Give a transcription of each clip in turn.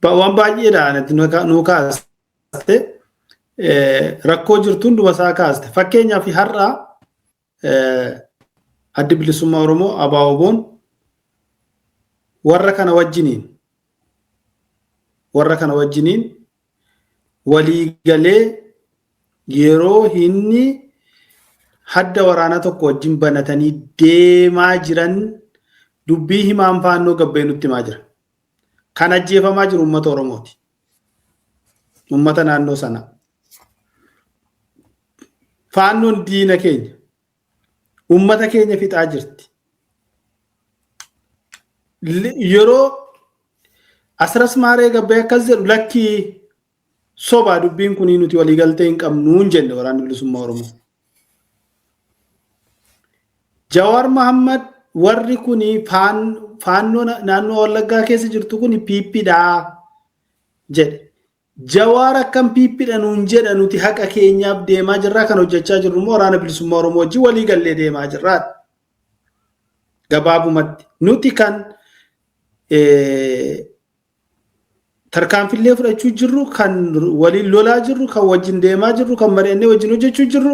Waan baay'eedha nu kaaste, rakkoo jirtu hunduma isaa kaaste. Fakkeenyaaf har'a Addi Bilisummaa Oromoo ABO-WBOn warra kana wajjiniin waliigalee yeroo inni hadda waraanaa tokko wajjin banatanii deemaa jiran dubbii himaan Faannoo gabbee nutti himaa jira. Kan ajjeefamaa jiru uummata Oromooti. Uummata naannoo sanaa. Faannoon diina keenya. Uummata keenya fixaa jirti. Yeroo Asras Maaree Gabbee akkas jedhu, lakkii, sobaa, dubbiin kunii nuti waliigaltee hin qabnu hin jenne Waraanni Bilisummaa Oromoo. Jawaar Mahammad warri kuni Faannoo naannoo Wallaggaa keessa jirtu kuni PPdha jedhe. Jawaar akkam PPdha nuun jedha? Nuti haqa keenyaaf deemaa jirraa, kan hojjechaa jirru immoo Waraana Bilisummaa Oromoo wajjin walii gallee deemaa jirraa. Gabaabumatti nuti kan tarkaanfillee fudhachuu jirru, kan waliin lolaa jirru, kan wajjin deemaa jirru, kan mari'annee wajjin hojjechuu jirru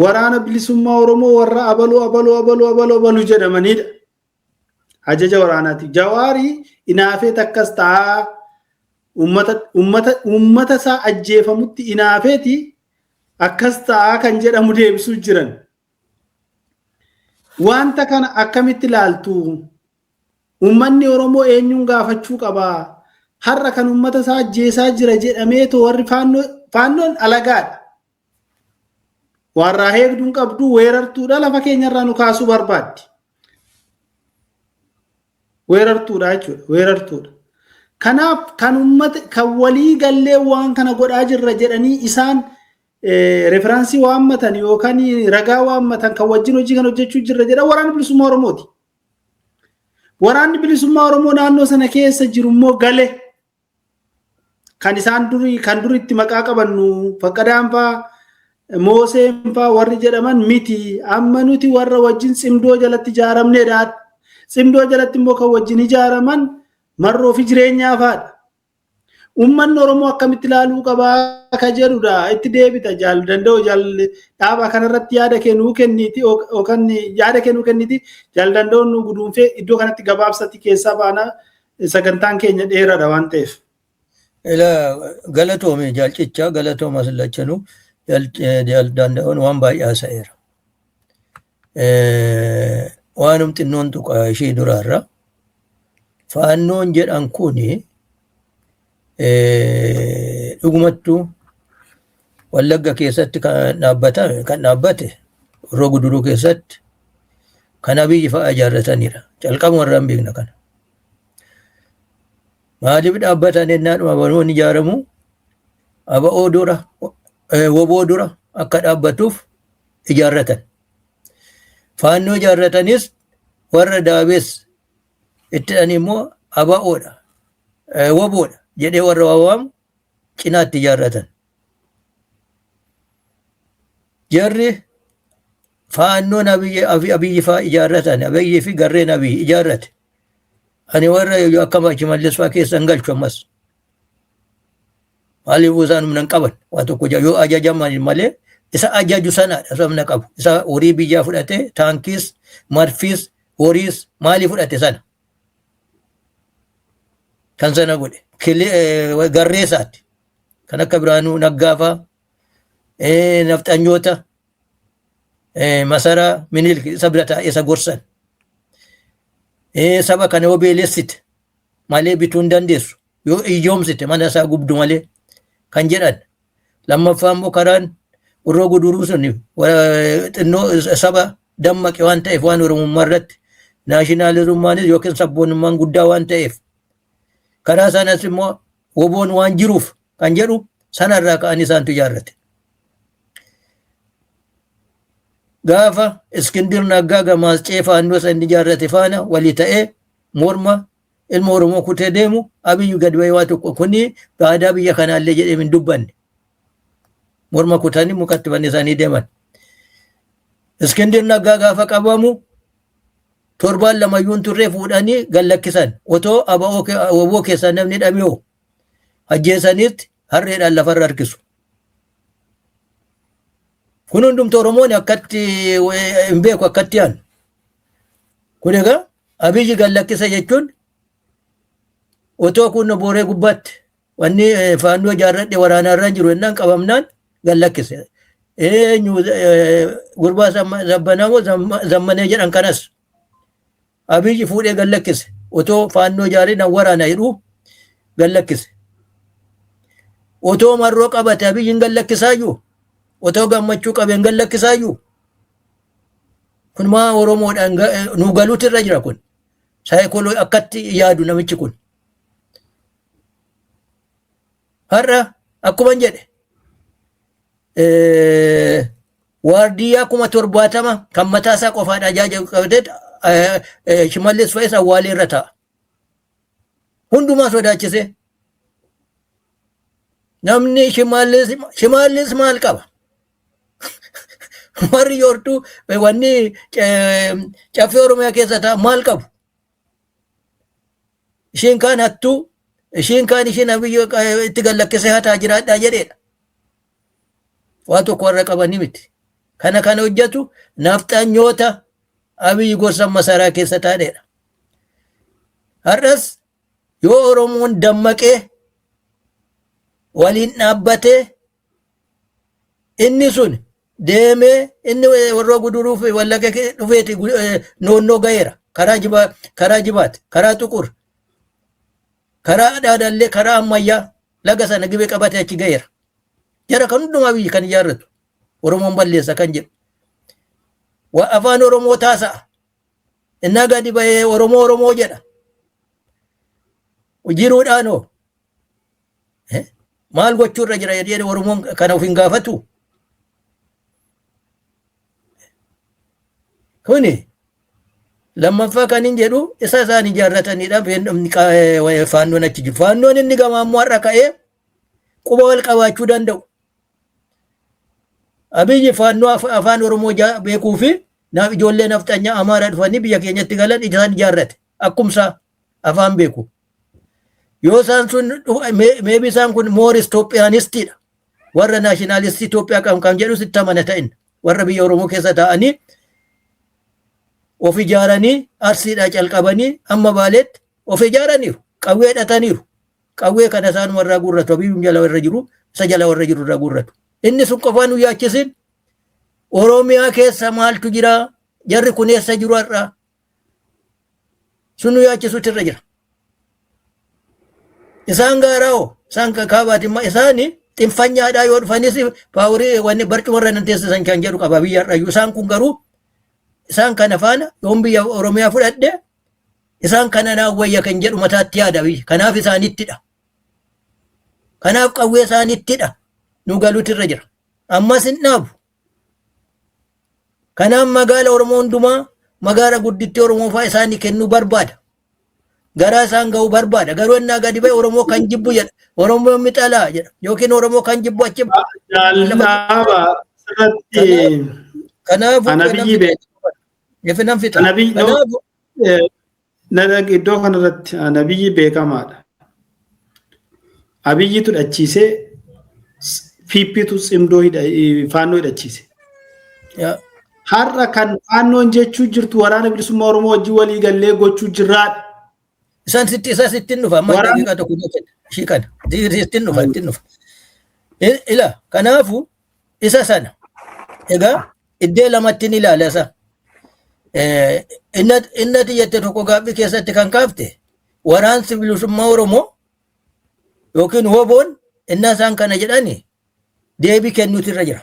Waraana Bilisummaa Oromoo warra abaluu abaluu abaluu abaluu abaluu jedhamanidha. Ajaja waraanaati. Jawaarii inaafee takkas ta'aa uummata isaa ajjeefamutti inaafeeti akkas ta'aa kan jedhamu deebisuu jiran. Wanta kana akkamitti ilaaltu? Uummanni Oromoo eenyuun gaafachuu qabaa? Har'a kan uummata isaa ajjeesaa jira jedhameetoo warri Faannoon alagaadha. Warraa heegduun qabdu weerartuudha, lafa keenyarraa nu kaasuu barbaaddi. Weerartuudha jechuudha. Weerartuudha. Kanaaf kan uummata kan walii gallee waan kana godhaa jirra jedhanii isaan reference waammatan yookaan ragaa waammatan, kan wajjin hojii kan hojjechuu jirra jedhan Waraana Bilisummaa Oromooti. Waraanni Bilisummaa Oromoo naannoo sana keessa jiru immoo gale kan isaan durii kan duritti maqaa qabannu Faqqadaan faa, Mooseen faa warri jedhaman miti. Amma nuti warra wajjin Tsimdoo jalatti ijaaramnedha. Tsimdoo jalatti immoo kan wajjin ijaaraman Marroo fi Jireenyaa fa'aadha. Uummanni Oromoo akkamitti ilaaluu qabaa ka jedhudha. Itti deebita, jaal Danda'u, jaal Dhaabaa, kanarratti yaada kennuu kenniiti yookaan yaada kennuu kenniti. Jaal Danda'u nu guduunfee iddoo kanatti gabaabsatti keessaa baana, sagantaan keenya dheeraadha waan ta'eef. Ila galatoome jaalcichaa, galatooma sillachanuu. Jaal Danda'uun waan baay'ee haasa'eera. Waanum xinnoon tuqa ishee duraarra. Faannoon jedhan kuni dhugumattuu Wallagga keessatti kan dhaabbate, kan dhaabbate Horroo Guduruu keessatti kan Abiyyi fa'aa ijaarratanidha. Calqabuma irraa hin beekna kana. Maaliif dhaabbatan ennaadhuma abanoon ijaaramu ABO dura, WBO dura akka dhaabbatuuf ijaarratan. Faannoo ijaarratanis warra daabees itti dhani immoo ABOdha, WBOdha jedhee warra waamu cinaatti ijaarratan. Jarri Faannoon Abiyyi fa'aa ijaarratan, Abiyyi fi garreen Abiyyi ijaarrate. Ani warra akka Shimallis fa'aa keessa hin galchu ammas. Maaliif isaan humna hin qaban waa tokko yoo ajajaman malee, isa ajaju sanadha isa humna qabu. Isa horii biyyaa fudhate, taankiis, marfiis, horiis maalii fudhate sana. Kan sana godhe garree isaati. Kan akka Biraanuu Naggaa fa'aa, nafxanyoota masaraa Minilik isa bira taa'ee isa gorsan. Saba kana yoo beelessite malee bituu hin dandeessu. Yoo iyyoomsite mana isaa gubdu malee kan jedhan. Lammaffaa immoo karaan Horroo Guduruu sun xinnoo saba dammaqe waan ta'eef, waan Oromummaa irratti naashinaalizummaanis yookiin sabboonummaan guddaa waan ta'eef, karaa sanas immoo Woboon waan jiruuf kan jedhu sanarraa ka'anii isaantu ijaarrate. Gaafa Iskindir Naggaa Gamaascee faannoo isa inni ijaarrate faana walii ta'ee morma ilma Oromoo kutee deemu Abiyyi gad ba'ee waa tokko kuni aadaa biyya kanaallee jedhee hin dubbanne. Morma kutanii mukatti fannisanii deeman. Iskindir Naggaa gaafa qabamu torbaan lamayyuu hin turre fuudhanii gad lakkisan. Otoo ABO keessaa namni dhabee hoo ajjeesaniitti harreedhaan lafarra harkisu. Kun hundumtu Oromoon akkatti hin beeku akkatti yaanu. Kun egaa Abiyyi gad lakkisa jechuun otoo kun booree gubbaatti wanni faannoo ijaarradhe waraanaa irra jiru jennaan qabamnaan gad lakkise. Eenyu gurbaa zabbanaa moo zammanee jedhan kanas Abiyyi fuudhee gad lakkise. Otoo faannoo ijaaree nan waraana jedhu gad lakkise. Otoo marroo qabate Abiyyi hin gad lakkisaayyuu. Otoo gammachuu qabe hin gad lakkisaayyuu. Kun maa Oromoodhaan nu galuutu irra jira kun. Saayikoloo akkatti yaadu namichi kun. Har'a akkuma jedhe waardiyyaa 70,000 kan mataa isaa qofaadha ajaaja qabatee Shimallis fa'is awwaalee irra taa'a. Hundumaa sodaachisee. Namni Shimallis maal qaba? Warri yoortuu wanni caffee Oromiyaa keessa taa'an maal qabu? Isheen kaan hattuu, isheen kaan isheen Abiyyi itti gad lakkisee hataa jiraadhaa jedheedha. Waa tokko warra qabanii miti. Kana kan hojjetu nafxanyoota Abiyyi gorsa masaraa keessa taa'edha. Har'as yoo Oromoon dammaqee waliin dhaabbatee inni sun deemee inni warra guduruu fi wallagga dhufeeti noonnoo ga'eera. Karaa jibaa, karaa jibaati, karaa xuqur, karaa dhaadallee, karaa ammayyaa laga sana gibee qabatee achi ga'eera. Jara kan hundumaa biyyi kan ijaarratu Oromoon balleessa kan jedhu. Afaan Oromoo taasa'a. Innaa gadi ba'ee Oromoo Oromoo jedha. Jiruudhaanoo maal gochuu irra jira jedhee Oromoon kana of hin gaafatu. Kuni lammaffaa kan hin jedhu isa isaan ijaarratanidha faannoon achi jiru. Faannoon inni gamaa immoo har'a ka'ee quba wal qabaachuu danda'u. Abiyyi faannoo afaan Oromoo beekuu fi naaf ijoollee nafxanyaa Amaaraa dhufanii biyya keenyatti galan isaan ijaarrate akkumsaa afaan beeku. Yoo isaan sun maybe isaan kun more Itoophiyaanistiidha. Warra naashinaalistii Itoophiyaa qabu kan jedhu sitti amana ta'in warra biyya Oromoo keessa taa'anii of ijaaranii Arsiidhaa calqabanii amma Baaleetti of ijaaraniiru. Qawwee hidhataniiru. Qawwee kana isaan warraa guurratu Abiyyuun jala warra jiru isa jala warra jiru irraa guurratu. Inni sun qofaan nu yaachisin Oromiyaa keessa maaltu jira jarri kun eessa jiru har'a sun nu yaachisuutu irra jira. Isaan gaaraa hoo isaan kaabaati isaani xinfanyaadhaa yoo dhufanis paaworii wanni barcuma irra nan teessisan kan jedhu qaba biyya har'ayyuu isaan kun garuu isaan kana faana yoon biyya Oromiyaa fudhadhe isaan kana naan wayya kan jedhu mataatti yaada biyya kanaaf isaanittidha. Kanaaf qawwee isaanittidha nu galuutu irra jira. Ammas hin dhaabu. Kanaaf magaala Oromoo hundumaa magaala guddittii Oromoo fa'aa isaanii kennuu barbaada. Garaa isaan ga'uu barbaada. Garuu innaa gadi ba'e Oromoo kan jibbu jedha. Oromoo mixalaa jedha. Yookiin Oromoo kan jibbu achi. Jaalladhaaba sirratti Kanaafuu ana biyyi beeku. Ifi nan fixa. Ana biyyi Kanaafuu iddoo kanarratti ana biyyi beekamaadha. Abiyyitu hidhachiisee PPtu cimdoo faannoo hidhachiise. Har'a kan faannoon jechuu jirtu waraana bilisummaa Oromoo wajjin walii gallee gochuu jirraadha. Isaan sitti isa sittiin dhufa amma daqiiqaa tokko tokko ishii kana sittiin dhufa ittiin dhufa. Ila kanaafu isa sana egaa iddoo lamatti ni ilaala isa. Innati jette tokko gaaffii keessatti kan kaafte waraansi bilisummaa Oromoo yookiin woboon innaa isaan kana jedhani deebii kennuutu irra jira.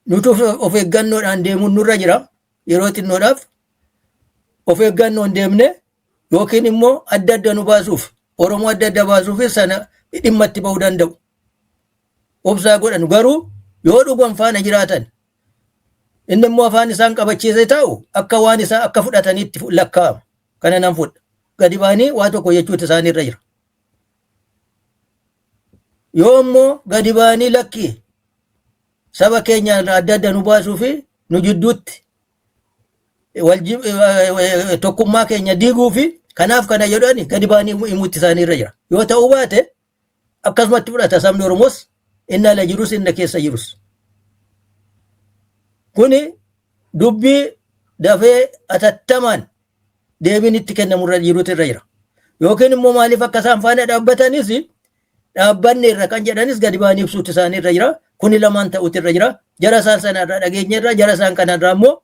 Nuti of eeggannoodhaan deemuun nurra jira yeroo xinnoodhaaf of eeggannoon deemne yookiin immoo adda adda nu baasuuf Oromoo adda adda baasuufis sana dhimma itti ba'uu danda'u. Obsaa godhanu garuu yoo dhugan faana jiraatan inni immoo afaan isaan qabachiisee taa'u akka waan isaa akka fudhataniitti lakkaa'ama. Kana nan fudha. Gadi ba'anii waa tokko jechuutu isaanirra jira. Yoo immoo gadi ba'anii lakkii saba keenya adda adda nu baasuu fi nu jidduutti tokkummaa keenya diiguu fi kanaaf kana jedhani gadi ba'anii himuutti isaaniirra jira. Yoo ta'uu baate akkasumatti fudhata sabni Oromoos inni ala jirus inni keessa jirus. Kuni dubbii dafee atattamaan deebiin itti kennamu irra jirutu irra jira. Yookiin immoo maaliif akka isaan faana dhaabbatanis dhaabbanni irra kan jedhanis gadi ba'anii ibsuutu isaanii irra jira. Kuni lamaan ta'utu irra jira. Jara isaan sana irraa dhageenya irra jara isaan kana irraa immoo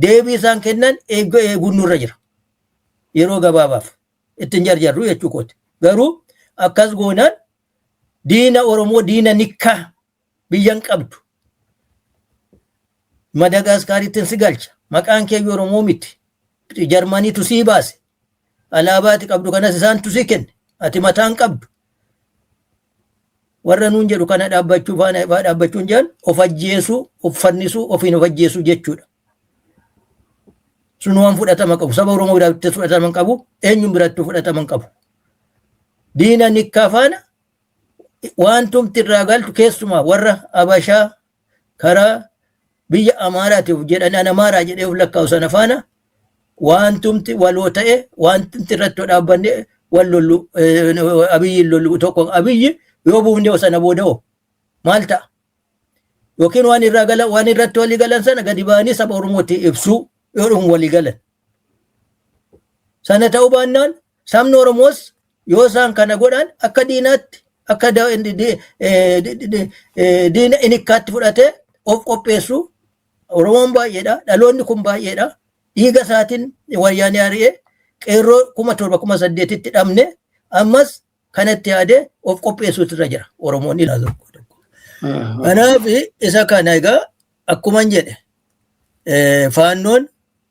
deebii isaan kennan eeguun nurra jira. Yeroo gabaabaaf ittiin jarjarru jechuu kooti. Garuu akkas goonaan diina Oromoo diina nikkaa biyyan qabdu. Madagaskaaritti si galcha. Maqaan kee Oromoo miti. Jarmaniitu sii baase. Alaabaa ati qabdu kanas isaantu sii kenne. Ati mataan qabdu. Warra nuun jedhu kana dhaabbachuu faana dhaabbachuun jedhan of ajjeesuu, of fannisuu, ofiin of ajjeesuu jechuudha. Sun waan fudhatama qabu. Saba Oromoo biratti fudhatama qabu. Eenyuun biratti fudhatama qabu. Diina nikkaa faana wantumti irraa galtu keessumaa warra Abashaa karaa biyya Amaaraatiif jedhan an Amaaraa jedhee of lakkaa'u sana faana wantumti waloo ta'e wantumti irratti dhaabbanne wal lollu Abiyyi lollu tokko Abiyyi yoo buufne sana booda hoo maal ta'a? Yookiin waan irraa galan waan irratti walii galan sana gadi ba'anii saba Oromootti ibsuu yoo dhufu walii galan. Sana ta'uu baannaan sabni Oromoos yoo isaan kana godhan akka diinaatti akka diina inikkaatti fudhatee of qopheessu. Oromoon baay'eedha. Dhaloonni kun baay'eedha. Dhiiga isaatiin wayyaanee ari'ee qeerroo 7,000 8,000tti dhabne ammas kanatti yaadee of qopheessuutu irra jira Oromoon ilaalu. Kanaaf isa kana egaa akkuman jedhe faannoon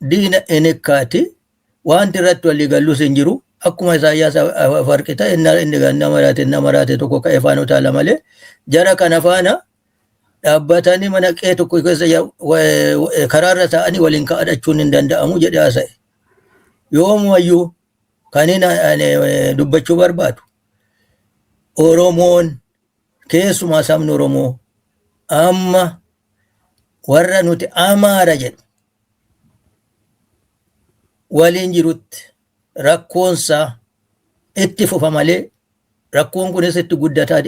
diina inikkaati wanti irratti walii gallus hin jiru. Akkuma Isaayyaas Afawarqi ta'e inni ganna maraate inni maraate tokko ka'ee faana utaala malee jara kana faana dhaabbatanii mana qe'ee tokko keessa karaarra taa'anii waliin kadhachuun hin danda'amu jedhee haasa'e. Yoomumayyuu kan inni dubbachuu barbaadu Oromoon keessumaa sabni Oromoo amma warra nuti Amaara jedhu waliin jirutti rakkoonsaa itti fufa malee rakkoon kunis itti guddataa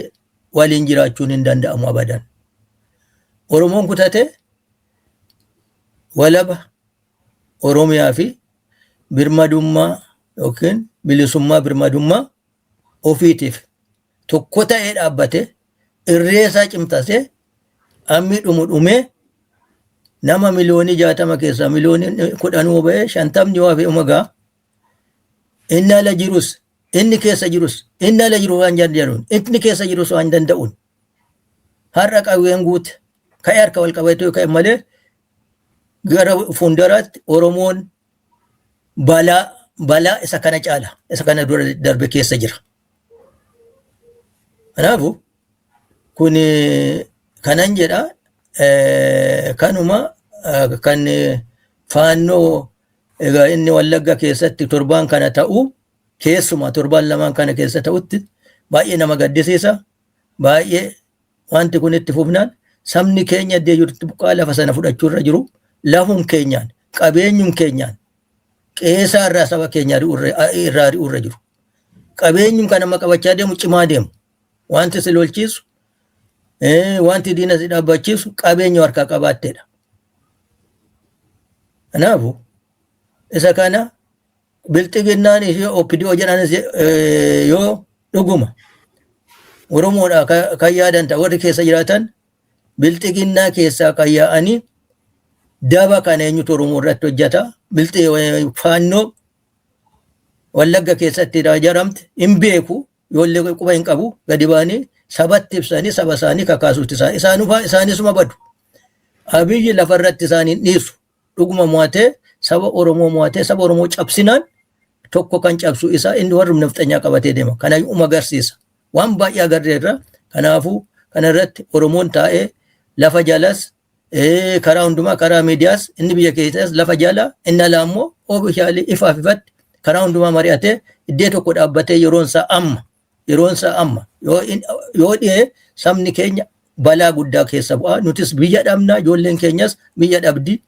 waliin jiraachuun hin danda'amu abadan. Oromoon kutate walaba Oromiyaa fi birmadummaa yookiin bilisummaa birmadummaa ofiitiif tokko ta'ee dhaabbate irree isaa cimsatee ammi dhumu dhumee nama 60,000,000 keessaa 10,000,000 yoo ba'e 50 yoo hafe uma ga'a. Inni ala jirus inni keessa jirus inni ala jiru waan danda'uun inni keessa jirus waan danda'uun har'a qawween guute ka'ee harka wal qabatee ka'e malee gara fuulduraatti Oromoon balaa balaa isa kana caala isa kana dura darbe keessa jira. Kanaafuu kun kanan jedha kanuma kan faannoo egaa inni Wallagga keessatti torbaan kana ta'u keessumaa torbaan lamaan kana keessa ta'utti baay'ee nama gaddisiisa. Baay'ee wanti kun itti fufnaan sabni keenya iddoo jirutti buqqaa lafa sana fudhachuu irra jiru lafum keenyaan qabeenyum keenyaan qeesaa irraa saba keenya irraa ari'uu irra jiru. Qabeenyum kan amma qabachaa deemu cimaa deemu. Wanti si lolchiisu wanti diina si dhaabbachiisu qabeenya harkaa qabaatteedha. Kanaafuu isa kana bilxiginnaan ishee OPDO jedhanis yoo dhuguma Oromoodha kan yaadan ta'a warri keessa jiraatan bilxiginnaa keessaa kan yaa'anii daba kana eenyutu Oromoo irratti hojjeta faannoo Wallagga keessatti ijaaramte hin beeku ijoollee quba hin qabu gadi ba'anii sabatti ibsanii saba isaanii kakaasuutti isaanisuma badu. Abiyyi lafarratti isaan hin dhiisu. Dhuguma mo'atee saba Oromoo mo'atee saba Oromoo cabsinaan Tokko kan cabsu isaa inni warri nafxanyaa qabatee deema. Kana uma agarsiisa. Waan baay'ee agarreerra. Kanaafuu kana irratti Oromoon taa'ee lafa jalas, karaa hundumaa, karaa miidiyaas, inni biyya keessas lafa jala, inni alaa immoo oomishaalee ifaaf ifatti karaa hundumaa mari'atee iddoo tokko dhaabbatee, yeroon isaa amma, yeroon isaa amma. Yoo dhihee sabni keenya balaa guddaa keessa bu'aa, nutis biyya dhabna, ijoolleen keenyas biyya dhabdi.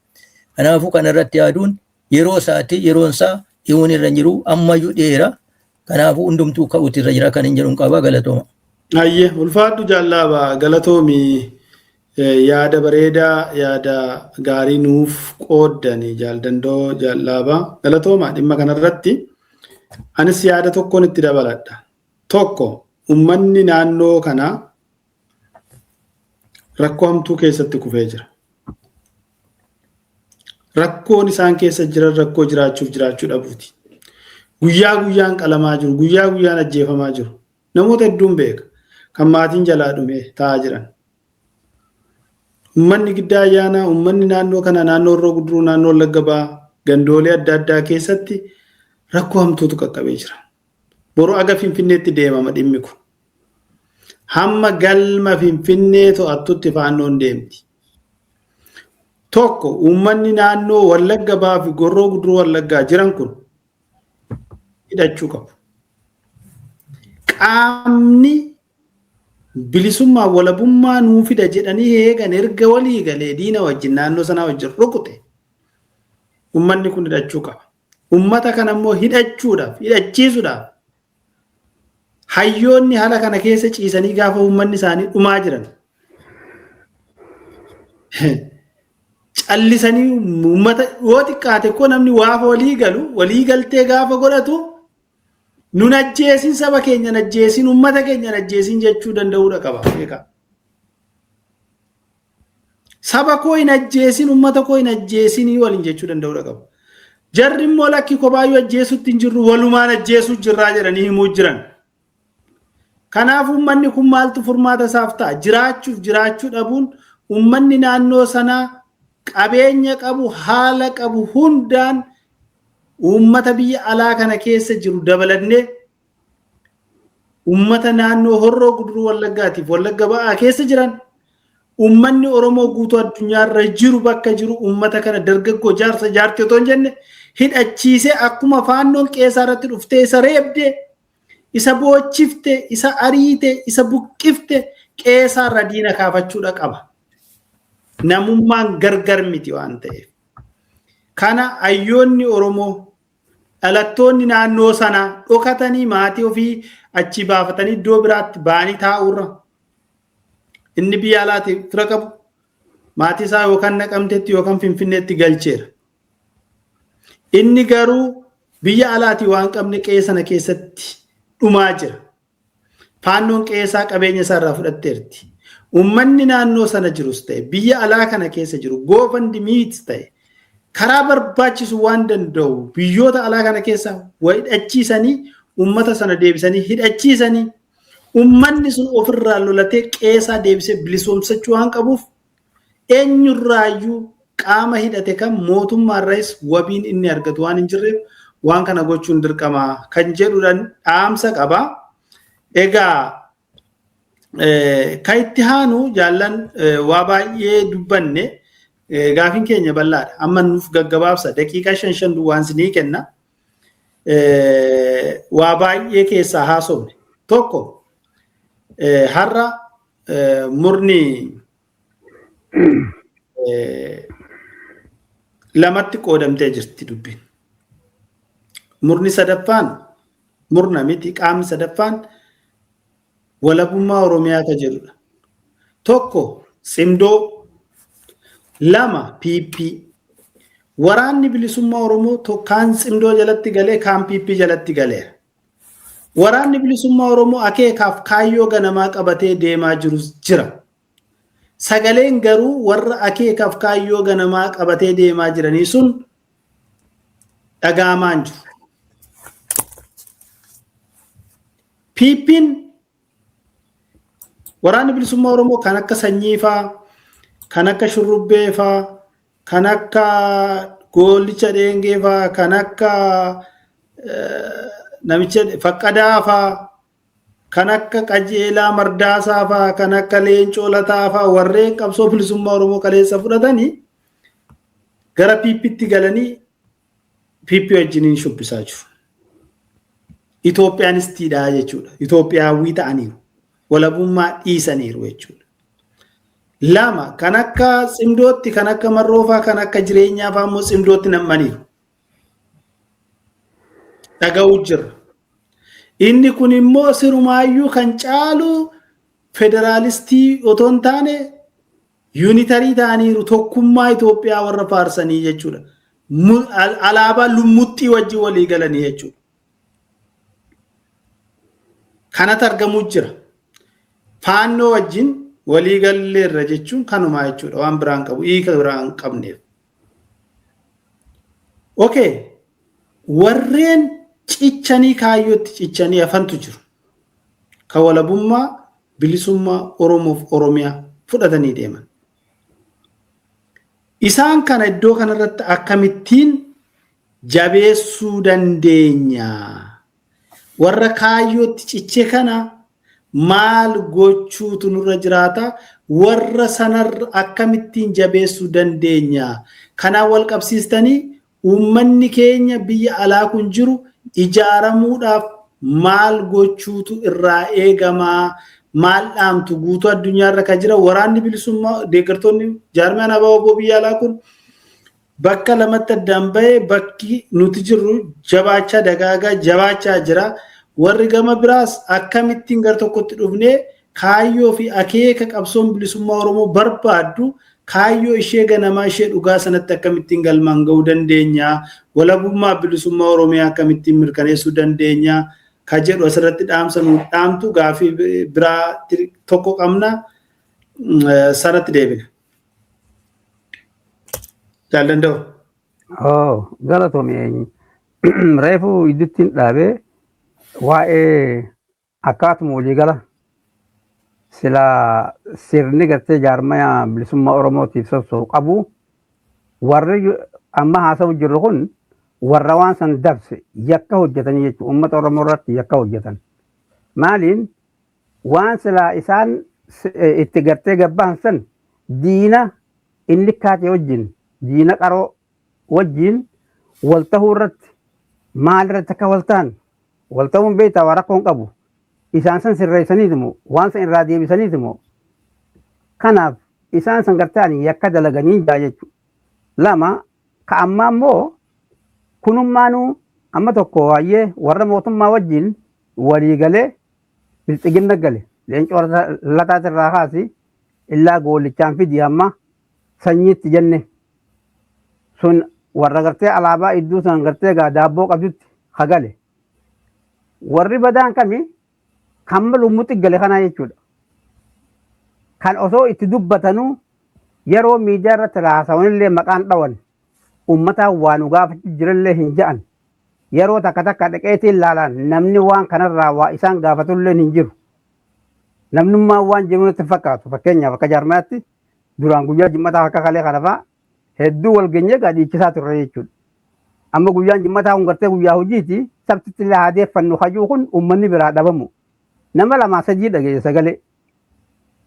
Kanaafuu kana irratti yaaduun yeroo isaati. Yeroon isaa dhi'uun irra hin jiru, ammayyuu dhiyeera. Kanaafuu hundumtuu ka'uutu irra jira kan hin jedhu qaba. Galatooma. Ayyee, ulfaadhu jallaaba, galatoomi. Yaada bareedaa, yaada gaarii nuuf qooddani, jaaldandoo jallaaba, galatooma. Dhimma kanarratti anis yaada tokkoon itti dabaladha. Tokko, uummanni naannoo kanaa rakkoo hamtuu keessatti kufee jira. Rakkoon isaan keessa jiran rakkoo jiraachuuf jiraachuu dhabuuti. Guyyaa guyyaan qalamaa jiru, guyyaa guyyaan ajjeefamaa jiru. Namoota hedduun beeka. Kan maatiin jalaa dhume taa'aa jiran. Uummanni Giddaa Ayyaanaa, uummanni naannoo kana, naannoo Horroo Guduruu, naannoo Wallagga Bahaa, gandoolee adda addaa keessatti rakkoo hamtuutu qaqqabee jira. Boru aga Finfinneetti deemama dhimmi kun. Hamma galma Finfinnee to'attutti faannoon deemti. Tokko, uummanni naannoo Wallagga Bahaa fi Horroo Guduruu Wallaggaa jiran kun hidhachuu qabu. Qaamni bilisummaa walabummaa nuu fida jedhanii eegan erga walii galee diina wajjin, naannoo sanaa wajjin rukute, uummanni kun hidhachuu qaba. Uummata kana immoo hidhachuudhaaf, hidhachiisuudhaaf, hayyoonni haala kana keessa ciisanii gaafa uummanni isaanii dhumaa jiran callisanii, uummata yoo xiqqaate koo namni waafa walii galu, walii galtee gaafa godhatu, nun ajjeesin, saba keenya ajjeesin, uummata keenya ajjeesin jechuu danda'uudha qaba. Beekaa. Saba koo hin ajjeesin, uummata koo hin ajjeesin waliin jechuu danda'uudha qaba. Jarri immoo lakki, kopaayyuu ajjeesutti hin jirru, walumaan ajjeesuu jirraa jedhanii himuu jiran. Kanaaf uummanni kun maaltu furmaata isaaf ta'a? Jiraachuuf jiraachuu dhabuun uummanni naannoo sanaa qabeenya qabu, haala qabu hundaan, uummata biyya alaa kana keessa jiru dabalannee, uummata naannoo Horroo Guduruu Wallaggaatiif Wallagga Ba'aa keessa jiran, uummanni Oromoo guutuu addunyaarra jiru bakka jiru uummata kana dargaggoo, jaarsa, jaartii otoo hin jenne hidhachiisee, akkuma faannoon qeesaa irratti dhuftee isa reebde, isa boochifte, isa ariite, isa buqqifte, qeesaarra diina kaafachuudha qaba. Namummaan gargar miti waan ta'eef. Kana hayyoonni Oromoo, dhalattoonni naannoo sanaa dhokatanii maatii ofii achi baafatanii iddoo biraatti ba'anii taa'uurra, inni biyya alaati fira qabu maatii isaa yookaan Naqamteetti yookaan Finfinneetti galcheera. Inni garuu biyya alaatii waan qabne qe'ee sana keessatti dhumaa jira. Faannoon qe'ee isaa, qabeenya isaa irraa fudhatteerti. Uummanni naannoo sana jirus ta'e biyya alaa kana keessa jiru GoFundMe'tis ta'e karaa barbaachisu waan danda'u biyyoota alaa kana keessa hidhachiisanii, uummata sana deebisanii hidhachiisanii, uummanni sun ofirraa lolatee qe'eesaa deebisee bilisoomsachuu waan qabuuf, eenyurraayyuu qaama hidhate kan mootummaarraayis wabiin inni argatu waan hin jirreef, waan kana gochuun dirqama kan jedhuudhaan dhaamsa qaba. Egaa kan itti haanu, jaallan, waa baay'ee dubbanne, gaafiin keenya bal'aadha. Amma nuuf gaggabaabsa, daqiiqaa shan shan duwwaan sinii kenna. Waa baay'ee keessaa haasofne. Tokko, har'a murni lamatti qoodamtee jirti dubbiin. Murni sadaffaan murna miti, qaamni sadaffaan walabummaa Oromiyaa ka jedhudha. Tokko Tsimdoo, lama PP. Waraanni bilisummaa Oromoo kaan Tsimdoo jalatti galee, kaan PP jalatti galeera. Waraanni bilisummaa Oromoo akeekaaf kaayyoo ganamaa qabatee deemaa jirus jira. Sagaleen garuu warra akeekaaf kaayyoo ganamaa qabatee deemaa jiranii sun dhaga'amaa hin jiru. PP'n waraanni bilisummaa Oromoo kan akka Sanyii faa, kan akka Shurrubbee faa, kan akka Goollicha Dheengee faa, kan akka namicha Faqqadaa faa, kan akka Qajeelaa Mardaasaa faa, kan akka Leencoo Lataa faa, warreen qabsoo bilisummaa Oromoo kaleessa fudhatanii gara PPtti galanii PP wajjiniin shubbisaa jiru. Itoophiyaanistiidha jechuudha. Itoophiyaawwii ta'aniiru. Walabummaa dhiisaniiru jechuudha. Lama, kan akka Tsimdootti, kan akka Marroofaa, kan akka Jireenyaa fa'aa immoo Tsimdootti nammaniiru. Dhaga'uu jira. Inni kun immoo sirumaayyuu kan caalu federaalistii otoo hin taane unitary ta'aniiru, tokkummaa Itoophiyaa warra faarsanii jechuudha. Alaabaa lummuxxii wajjin walii galanii jechuudha. Kanatu argamuu jira. Faannoo wajjin walii galleerra jechuun kanumaa jechuudha. Waan biraan qabu, hiika biraan qabneef. Okay. Warreen cichanii kaayyootti cichanii hafantu jiru. Kan walabummaa bilisummaa Oromoof Oromiyaa fudhatanii deeman. Isaan kana iddoo kanarratti akkamittiin jabeessuu dandeenya? Warra kaayyootti ciche kana maal gochuutu nurra jiraata? Warra sanarra akkamittiin jabeessuu dandeenya? Kanaan wal qabsiistanii uummanni keenya biyya alaa kun jiru ijaaramuudhaaf maal gochuutu irraa eegamaa? Maal dhaamtu guutuu addunyaarra kan jira waraanni bilisummaa, deeggartoonni jaarmiyaan ABO biyya alaa kun bakka lamatti addaan bahee, bakki nuti jirru jabaachaa, dagaagaa, jabaachaa jira. Warri gama biraas akkamittiin gara tokkotti dhufnee kaayyoo fi akeeka qabsoon bilisummaa Oromoo barbaaddu, kaayyoo ishee ganamaa, ishee dhugaa sanatti akkamittiin galmaan ga'uu dandeenya? Walabummaa bilisummaa Oromiyaa akkamittiin mirkaneessuu dandeenya? Ka jedhu asirratti dhaamsa nu dhaamtu, gaafii biraa tokko qabna, sanatti deebina. Jaal Danda'u. Oh, galatoomi. Reefu idduttiin dhaabee waa'ee akkaatuma waliigala sila sirni gartee jaarmaya bilisummaa Oromootiif sossoo'u qabu, warri amma haasa'u jirru kun warra waan san dabse, yakka hojjetanii jechuudha. Uummata Oromoo irratti yakka hojjetan. Maaliin waan silaa isaan itti gartee gabbahan san diina inni kaate wajjin, diina qaroo wajjin wal ta'uu irratti, maal irratti akka wal ta'an, wal ta'uun beektaa waa rakkoon qabu. Isaan san sirreessaniitimoo waan san irraa deebisaniitimoo kanaaf isaan san gartee ani yakka dalaganii jaa jechuudha. Lama, ka ammaa immoo kunummaanuu amma tokko waa'ee warra mootummaa wajjin walii galee bilxiginna gale, Leencoo Lataatirraa kaasi illaa Goollichaan fidi hamma Sanyiitti jenne sun, warra gartee alaabaa iddoo san gartee gaa daabboo qabdutti hagale. Warri badaan kami? Kan lummuxi gale kanaa jechuudha. Kan osoo itti dubbatanuu yeroo miidiyaa irratti haasawanillee maqaan dhawan, uummataan waa nu gaafachuu jirallee hin ja'an. Yeroo takka takka dhaqeetiin laalaan namni waan kanarraa waa isaan gaafatullee hin jiru. Namnummaan waan jiru natti fakkaatu. Fakkeenyaaf, akka jaarmayaatti duraan guyyaa Jimmataa akka kalee kana fa'aa hedduu wal geenyee gaa dhiichisaa turre jechuudha. Amma guyyaan Jimmataa kun gartee guyyaa hojiiti, sabtitti illee haa deeffannu hajuu kun uummanni biraa dhabamu. Nama lamaa sadii dhageesse sagalee.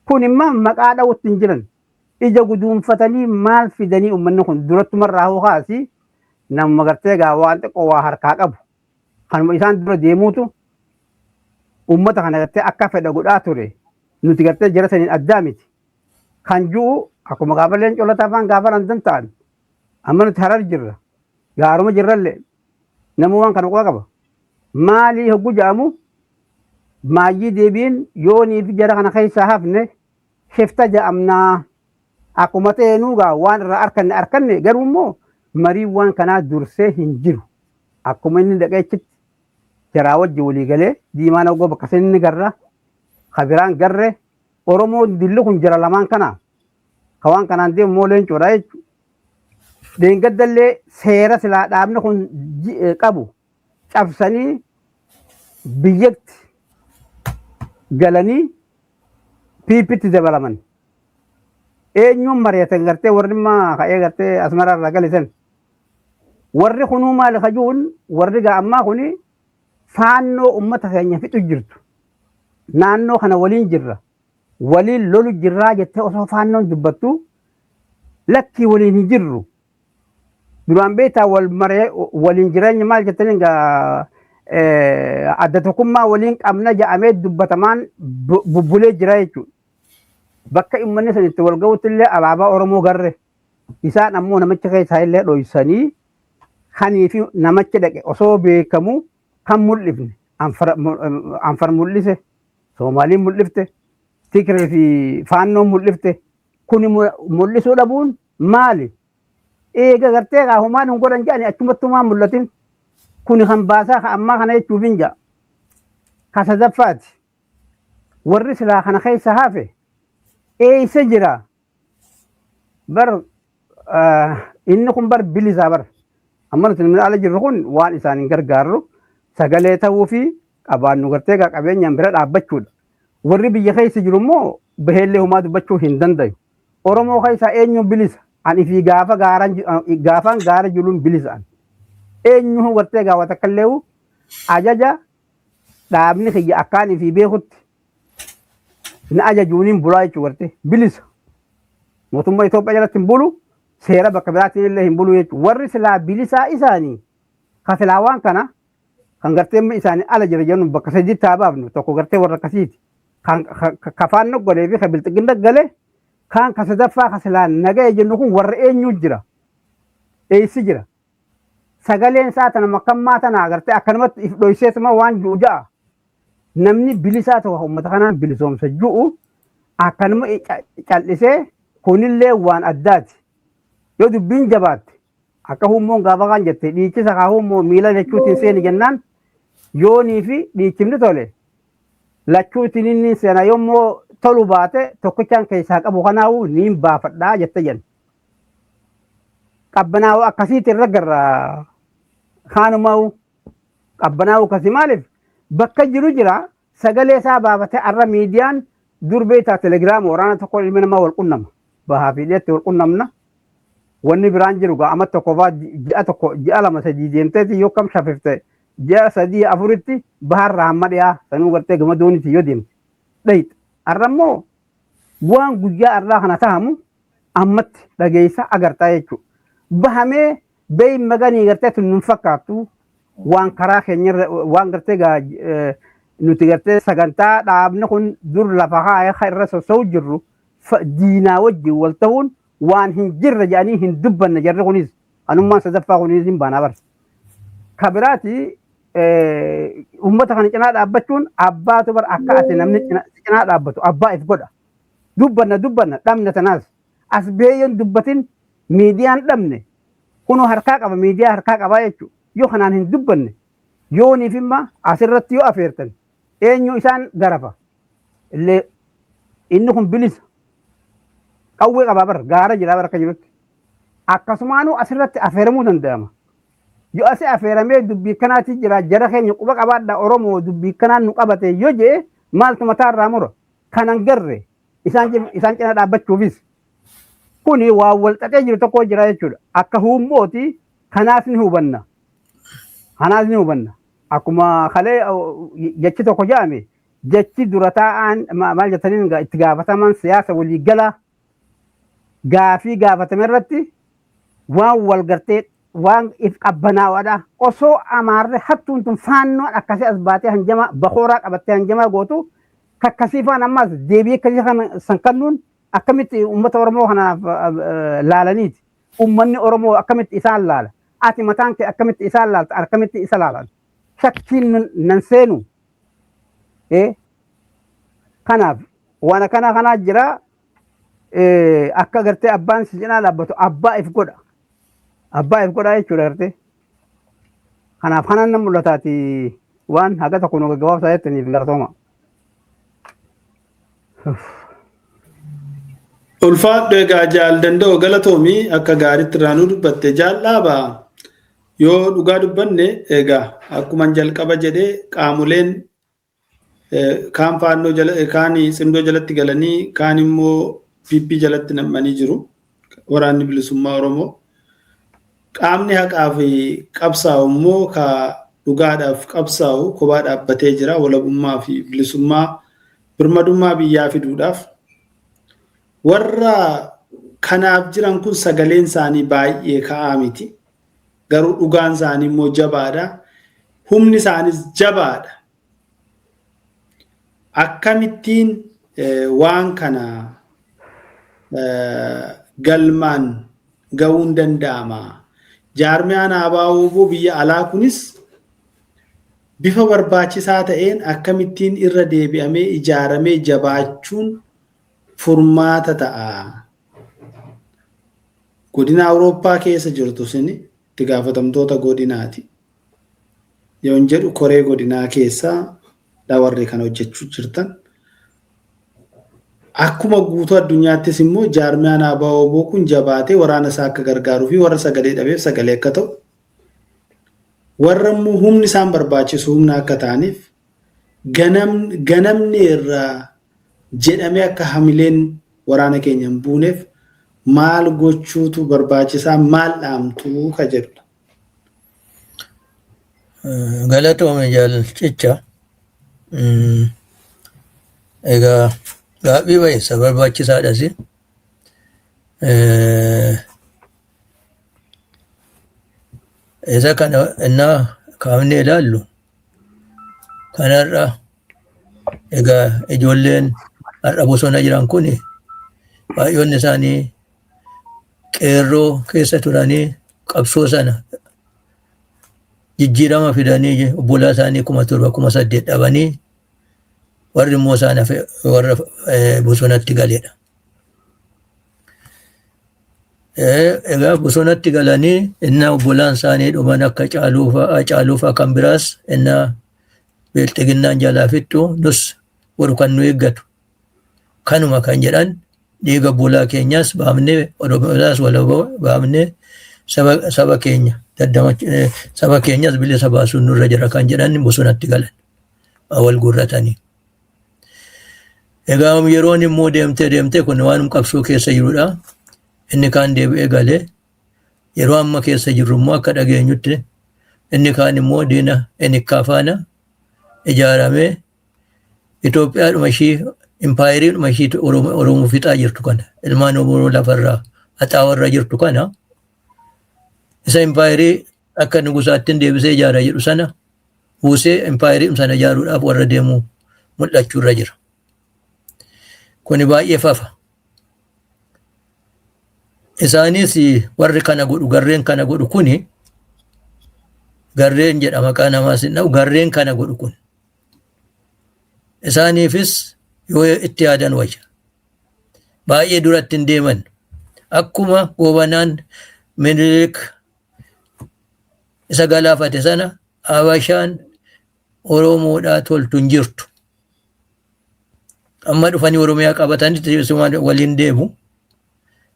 Kun immoo maqaa dha'utti hin jiran. Ija guduunfatanii maal fidanii uummanni kun durattumarraa hoo kaasi nama gartee gaa waan xiqqoo waa harkaa qabu. Kanuma isaan dura deemuutu uummata kana gartee akka fedha godhaa ture. Nuti gartee jara saniin addaa miti. Kan ji'u akkuma gaafa Leencoo Lataa faan gaafa Landan ta'an, amma nuti Harar jirra. Gaaruma jirrallee nama waan kana quba qaba. Maalii hoggu jedhamu maayyii deebiin yoonii fi jara kana keessaa hafne shifta jedhamnaa. Akkuma ta'eenuu gaa waan irraa arkanne arkanne, garuu immoo mariin waan kanaa dursee hin jiru. Akkuma inni dhaqee achitti jaraa wajji walii galee diimaan hogoo bakka inni garra kabiraan garre Oromoon dilli kun jara lamaan kana ka waan kanaan deemu immoo Leencoodha jechuudha. Deengaddallee seera silaa dhaabni kun qabu cabsanii biyyatti galanii PPtti dabalaman. Eenyuun mari'atan gartee warri immoo ka'ee gartee Asmaraa irraa galisan? Warri kunuu maali kajuun warri gaa ammaa kuni faannoo ummata keenya fixu jirtu. Naannoo kana waliin jirra. Waliin lolu jirraa jettee osoo faannoon dubbattu lakkii waliin hin jirru. Duraan beektaa wal maree waliin jireenya maal jettanii gaa adda tokkummaa waliin qabna jedhamee dubbatamaan bubbulee jira jechuudha. Bakka uummanni sun itti wal ga'utti illee alaabaa Oromoo garre. Isaan ammoo namicha keessaa illee dhoysanii kanii fi namichi dhaqe osoo beekamu kan mul'ifne Anfar mul'ise, Soomaaliin mul'ifte, Tigree fi Faannoon mul'ifte. Kuni mul'isuu dhabuun maali? Eega gartee gaa homaan hin godhan jedhani achumattuu maan mul'atin. Kuni kan baasaa kan ammaa kana jechuuf hin ja'a. Ka sadaffaati. Warri silaa kana keessa hafe eessa jira? Bar inni kun bar bilisaa bar. Amma nuti namni ala jirru kun waan isaan hin gargaarru sagalee ta'uu fi qabaannu gartee gaa qabeenyaan bira dhaabbachuudha. Warri biyya keessa jiru immoo baheellee homaa dubbachuu hin dandayu. Oromoo keessaa eenyu bilisa? Ani fi gaafa gaaraan gaafaan gaara jiruun bilisa ani. Eenyu gartee gaa watakkallee ajaja dhaabni kiyya akkaan fi beekutti na ajajuuniin bulaa jechuu gartee bilisa. Mootummaa Itoophiyaa jalatti hin bulu, seera bakka biraatiin illee hin bulu jechuudha. Warri silaa bilisaa isaanii ka silaa waan kana kan gartee isaanii ala jira jennu bakka sadiitti haa baafnu, tokko gartee warra akkasiiti. Kan ka faannoo galee fi ka bilxiginna galee kaan ka sadaffaa ka silaa nagaya jennu kun warra eenyu jira? Eessi jira? Sagaleen isaa tana makkammaa tana agartee akkanumatti if dhoyseetuma waan ju'u ja'a. Namni bilisaa tokko uummata kanaan bilisoomsa ju'u akkanuma cal'isee kunillee waan addaati. Yoo dubbiin jabaatte akka hummoon gaafa kaan jette dhiichisa kaa hummoo miila lachuutiin seeni jennaan yoonii fi dhiichifni tole lachuutiin inni seena, yommuu tolu baate tokkichaan keessaa qabu kanaa'uu niin baafadhaa jette jenna. Qabbanaa'uu akkasiitti irra garra kaanumaa'uu qabbanaa'uu akkasii maaliif bakka jiru jira sagalee isaa baafatee. Arra miidiyaan dur beektaa telegiraama waraana tokko ilmi namaa wal qunnama, bahaa fi dhiyeetti wal qunnamna. Wanni biraan jiru gaa amma tokko faa ji'a tokko, ji'a lama, sadii deemteeti yoo kam shafifte ji'a sadii afuritti baharraa hamma dhiyaa sanuu gartee gama dooniiti yoo deemte dhayxa. Arra immoo waan guyyaa arraa kana tahamu ammatti dhageessa agartaa jechuudha. Bahamee beey maganii gartee tun nun fakkaattu, waan karaa keenyarra waan gartee gaa nuti gartee sagantaa dhaabni kun dur lafa kaa'ee irra sossa'u jirru diinaa wajjin wal ta'uun waan hin jirre jedhanii hin dubbanne. Jarri kunis anummaan sadaffaa kunis hin baanaa bara. Kabiraati uummata kana cinaa dhaabbachuun abbaatu bar akka ati namni cinaa dhaabbatu abbaa if godha. Dubbanna dubbanna dhabna tanaas as beeyyoon dubbatin miidiyaan dhabne kunoo harkaa qaba, miidiyaa harkaa qabaa jechuudha. Yoo kanaan hin dubbanne yooniif imma asirratti yoo afeertan eenyu isaan garafa illee? Inni kun bilisa qawwee qabaa bar gaara jira bar akka jirutti akkasumaanuu asirratti afeeramuu danda'ama. Yoo asi afeeramee dubbii kanaati jira, jara keenya quba qabaadha, Oromoo dubbii kanaan nu qabate yoo jee maaltu mataa irraa mura? Kanan garre isaan cina dhaabbachuufis kuni waan wal xaxee jiru tokko jira jechuudha. Akka huummooti kanaas ni hubanna. Kanaas ni hubanna. Akkuma kalee jechi tokko jedhame, jechi dura taa'aan maal jettaniin itti gaafataman siyaasa waliigalaa gaafii gaafatame irratti waan wal gartee waan if qabbanaawaadha. Osoo amaarri hattuun tun faannoon akkasii as baatee hanjama bakooraa qabattee hanjamaa gootu kakkasii faan ammas deebii akkasii kana san kennuun akkamitti uummata Oromoo kanaaf laalaniiti? Uummanni Oromoo akkamitti isaan laala? Ati mataan kee akkamitti isaan laalta? Akkamitti isa laalan? Shakkiin nan seenu. Kanaaf waan akkana kanaa jira. Akka gartee abbaan si cinaa dhaabbatu abbaa if godha. Abbaa if godha jechuudha gartee. Kanaaf kanan nan mul'ataati waan haga tokko nu gaggabaabsaa jettaniif galatooma. Ulfaadhu egaa jaal danda'u, galatoomii, akka gaariitti irraa nu dubbatte. Jaal dhaabaa, yoo dhugaa dubbanne egaa akkuma jalqaba jedhee qaamoleen kaan faannoo jala, kaan cimdoo jalatti galanii, kaan immoo PP jalatti nam'anii jiru waraanni bilisummaa Oromoo. Qaamni haqaaf qabsaa'u immoo ka dhugaadhaaf qabsaa'u kophaa dhaabbatee jira walabummaa fi bilisummaa birmadummaa biyyaa fiduudhaaf. Warra kanaaf jiran kun sagaleen isaanii baay'ee ka'aa miti. Garuu dhugaan isaanii immoo jabaadha. Humni isaanis jabaadha. Akkamittiin waan kana galmaan ga'uun danda'ama? Jaarmiyaan ABO biyya alaa kunis bifa barbaachisaa ta'een akkamittiin irra deebi'amee ijaaramee jabaachuun furmaata ta'a? Godina Awurooppaa keessa jirtu isin itti gaafatamtoota godinaati. Yoon jedhu koree godinaa keessaa warri kana hojjechuu jirtan. Akkuma guutuu addunyaattis immoo jaarmiyaan ABO kun jabaatee waraana isaa akka gargaaruu fi warra sagalee dhabeef sagalee akka ta'u, warra immoo humni isaan barbaachisu humna akka ta'aniif, ganamni irraa jedhamee akka hamileen waraana keenya hin buuneef maal gochuutu barbaachisaa, maal dhaamtuu ka jedhudha. Galatoome jaalchicha. Egaa gaaffii baay'eessa barbaachisaadhas. Isa kana innaa kaafnee ilaallu kanarra, egaa ijoolleen har'a bosona jiran kun baay'oonni isaanii qeerroo keessa turanii qabsoo sana jijjiirama fidanii obbolaa isaanii 7,000 8,000 dhabanii, warri immoo isaan hafe warra bosonatti galedha. Egaa bosonatti galanii innaa obbolaan isaanii dhuman akka Caaluufaa kan biraas, innaa beelxiginnaan jalaa fixxu, nus boru kan nu eeggatu kanuma kan jedhan, dhiiga obbolaa keenyaas baafnee, Oromoodhaas walaboo baafnee, saba keenya saba keenyas bilisa baasuun nurra jira kan jedhan bosonatti galan wal guurratanii. Egaa yeroon immoo deemtee deemtee kun waanum qabsoo keessa jirudha. Inni kaan deebi'ee galee, yeroo amma keessa jirru immoo akka dhageenyutti inni kaan immoo diina enikkaa faana ijaaramee Itoophiyaadhuma ishii, impaayeriidhuma ishii Oromoo fixaa jirtu kana, ilmaan Oromoo lafarraa haxaawarra jirtu kana, isa impaayerii akka nugusaattiin deebisee ijaara jedhu sana buusee impaayerii sana ijaaruudhaaf warra deemu mul'achuu irra jira. Kuni baay'ee fafa. Isaanis warri kana godhu, garreen kana godhu kuni, garreen jedha, maqaa namaas hin dha'u, garreen kana godhu kun isaaniifis yoo itti yaadan wayya. Baay'ee duratti hin deeman. Akkuma Goobanaan Minilik isa galaafate sana, Habashaan Oromoodhaa toltu hin jirtu. Amma dhufanii Oromiyaa qabatanitti waliin deemu.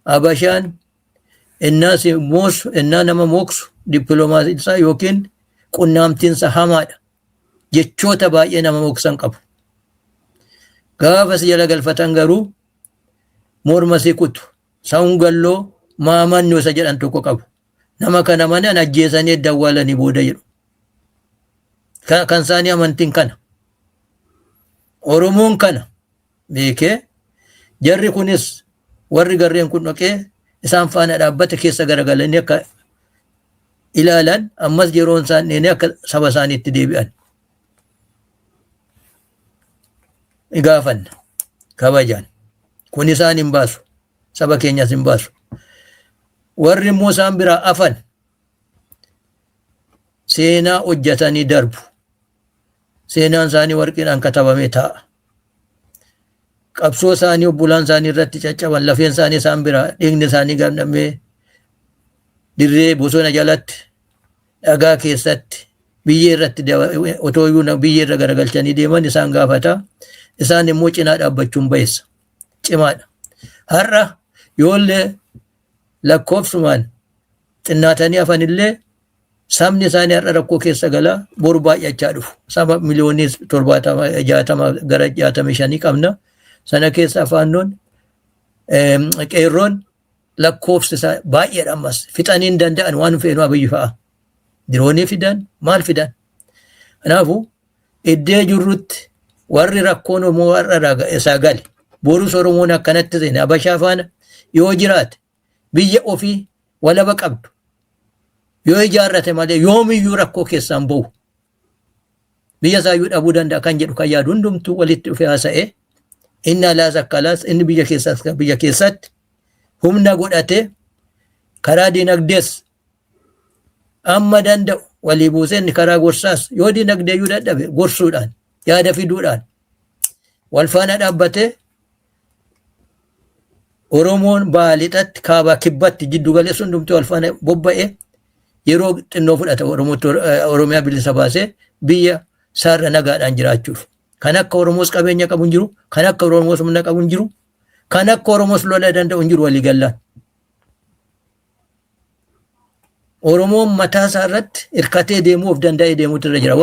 Habashaan innaa si moosu, innaa nama mooksu, dippiloomaasiin isaa yookiin qunnaamtiinsa hamaadha. Jechoota baay'ee nama mooksan qabu. Gaafa si jala galfatan garuu morma si kutu. Saungalloo maamannoo isa jedhan tokko qabu. Nama kana manan ajjeesanii edda awwaalanii booda jedhu. Kan isaanii amantiin kana. Oromoon kana beekee, jarri kunis warri garreen kun dhaqee isaan faana dhaabbate keessa garagalanii akka ilaalan, ammas yeroon isaan dheenee akka saba isaaniitti deebi'an gaafanna kabajaan. Kun isaan hin baasu, saba keenyas hin baasu. Warri immoo isaan biraa afan seenaa hojjetanii darbu. Seenaan isaanii warqiidhaan katabamee taa'a. Qabsoo isaanii, obbolaan isaanii irratti caccaban, lafeen isaanii isaan biraa, dhiigni isaanii gamdhamee dirree bosona jalatti, dhagaa keessatti, biyyee irratti, otoo iyyuu biyyee irra garagalchanii deeman isaan gaafata. Isaan immoo cinaa dhaabbachuun bayeessa. Cimaadha. Har'a yoollee lakkoofsumaan xinnaatanii hafanillee, sabni isaanii har'a rakkoo keessa galaa boru baay'achaa dhufu. Saba miliyoonii 70, 60 gara 65 qabna. Sana keessa afaannoon qeerroon Lakkoofsi isaa baay'eedha ammas fixanii hin danda'an waan feenu Abiyyi fa'a. Diroonii fidan, maal fidan. Kanaafuu iddee jirrutti warri rakkoon Oromoo har'a isaa gale, borus Oromoon akkanatti seene Habashaa faana yoo jiraate, biyya ofii walaba qabdu yoo ijaarrate malee yoomiyyuu rakkoo keessaan bahu. Biyya isaayyuu dhabuu danda'a kan jedhu kan yaadu hundumtuu walitti dhufee haasa'ee, inni alaas akka alaas, inni biyya keessaas biyya keessatti humna godhatee, karaa dinagdees amma danda'u walii buusee, inni karaa gorsaas yoo dinagdeeyyuu dadhabe gorsuudhaan, yaada fiduudhaan wal faana dhaabbatee, Oromoon baha, lixatti, kaabaa, kibbatti, jiddu galeessi hundumtuu wal faana bobba'ee yeroo xinnoo fudhata Oromiyaa bilisa baasee biyya isaarra nagaadhaan jiraachuuf. Kan akka Oromoos qabeenya qabu hin jiru, kan akka Oromoos humna qabu hin jiru, kan akka Oromoos lola danda'u hin jiru waliigallaan. Oromoon mataa isaa irratti hirkatee deemuu of danda'ee deemuutu irra jira.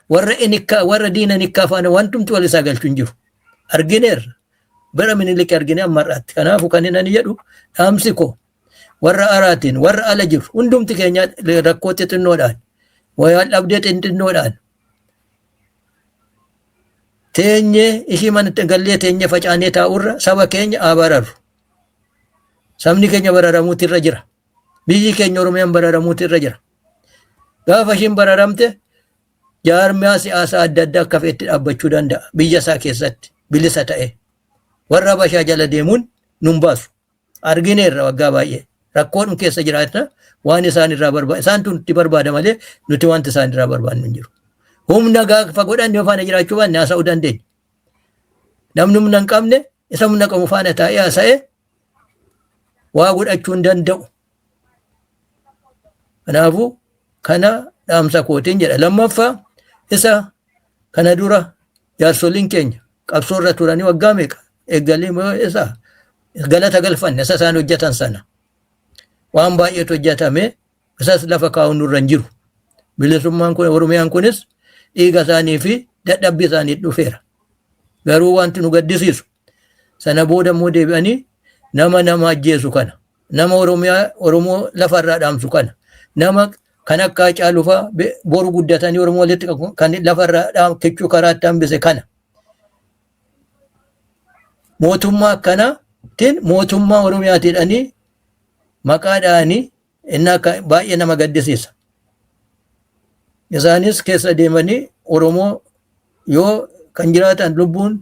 Warra inikkaa, warra diina nikkaa faana wantumti wal isaa galchu hin jiru. Argineerra. Bara Minilik argine amma har'aatti. Kanaafuu kan inni ani jedhu, dhaamsi koo warra araatiin, warra ala jiru hundumti keenya, rakkoo xixinnoodhaan, wayaan dhabdee xixinnoodhaan teenyee ishii manatti gallee teenyee facaanee taa'urra saba keenya haa bararu. Sabni keenya bararamuutu irra jira. Biyyi keenya Oromiyaan bararamuutu irra jira. Gaafa ishiin bararamte jaarmiyaa siyaasaa adda addaa akka fe'etti dhaabbachuu danda'a. Biyya isaa keessatti bilisa ta'e. Warra Habashaa jala deemuun nun baasu. Argineerra waggaa baay'ee. Rakkoon keessa jiraata waan isaan irraa barbaada. Isaantu nutti barbaada malee nuti wanti isaan irraa barbaadnu hin jiru. Humna gaafa godhan yoo faana jiraachuu baanne haasa'uu dandeenya. Namni humna hin qabne isa humna qabu faana taa'ee haasa'ee waa godhachuu hin danda'u. Kanaafuu kana dhaamsa kootiin jedha. Lammaffaa, isa kana dura jaarsoliin keenya qabsoo irra turanii waggaa meeqa eeggalee isa galata galfanne, isa isaan hojjetan sana waan baay'eetu hojjetame, isas lafa kaa'uun nurra hin jiru. Bilisummaan kun, Oromiyaan kunis dhiiga isaanii fi dadhabbii isaanii dhufeera. Garuu wanti nu gaddisiisu sana booda immoo deebi'anii nama nama ajjeesu kana, nama Oromiyaa Oromoo lafarraa dhaamsu kana, nama kan akka Haacaaluu fa'aa boru guddatanii Oromoo walitti qabu kan lafarraa dhaam kichuu karaatti hambise kana, mootummaa akkanaatiin mootummaa Oromiyaati jedhanii maqaa dhahanii inni akka baay'ee nama gaddisiisa. Isaanis keessa deemanii Oromoo yoo kan jiraatan lubbuun